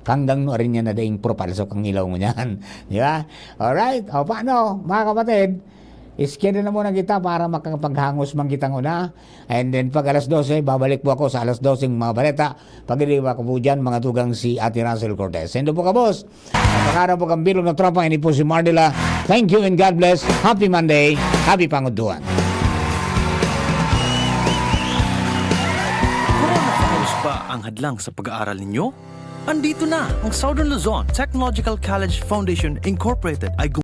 hanggang no rin yan na daing propalso kang ilaw mo dyan. Di ba? Alright. O, paano, mga kapatid? Iskeda na muna kita para makapaghangos man kitang una. And then, pag alas dose, babalik po ako sa alas dose ng mga baleta. Pag-iriwa ko po dyan, mga tugang si Ate Russell Cortez. Sendo po ka, boss. Pagkara po kang bilog na tropa, ini po si Mardila. Thank you and God bless. Happy Monday. Happy Panguduan. Kung nakaus pa ang hadlang sa pag-aaral ninyo, andito na ang Southern Luzon Technological College Foundation Incorporated ay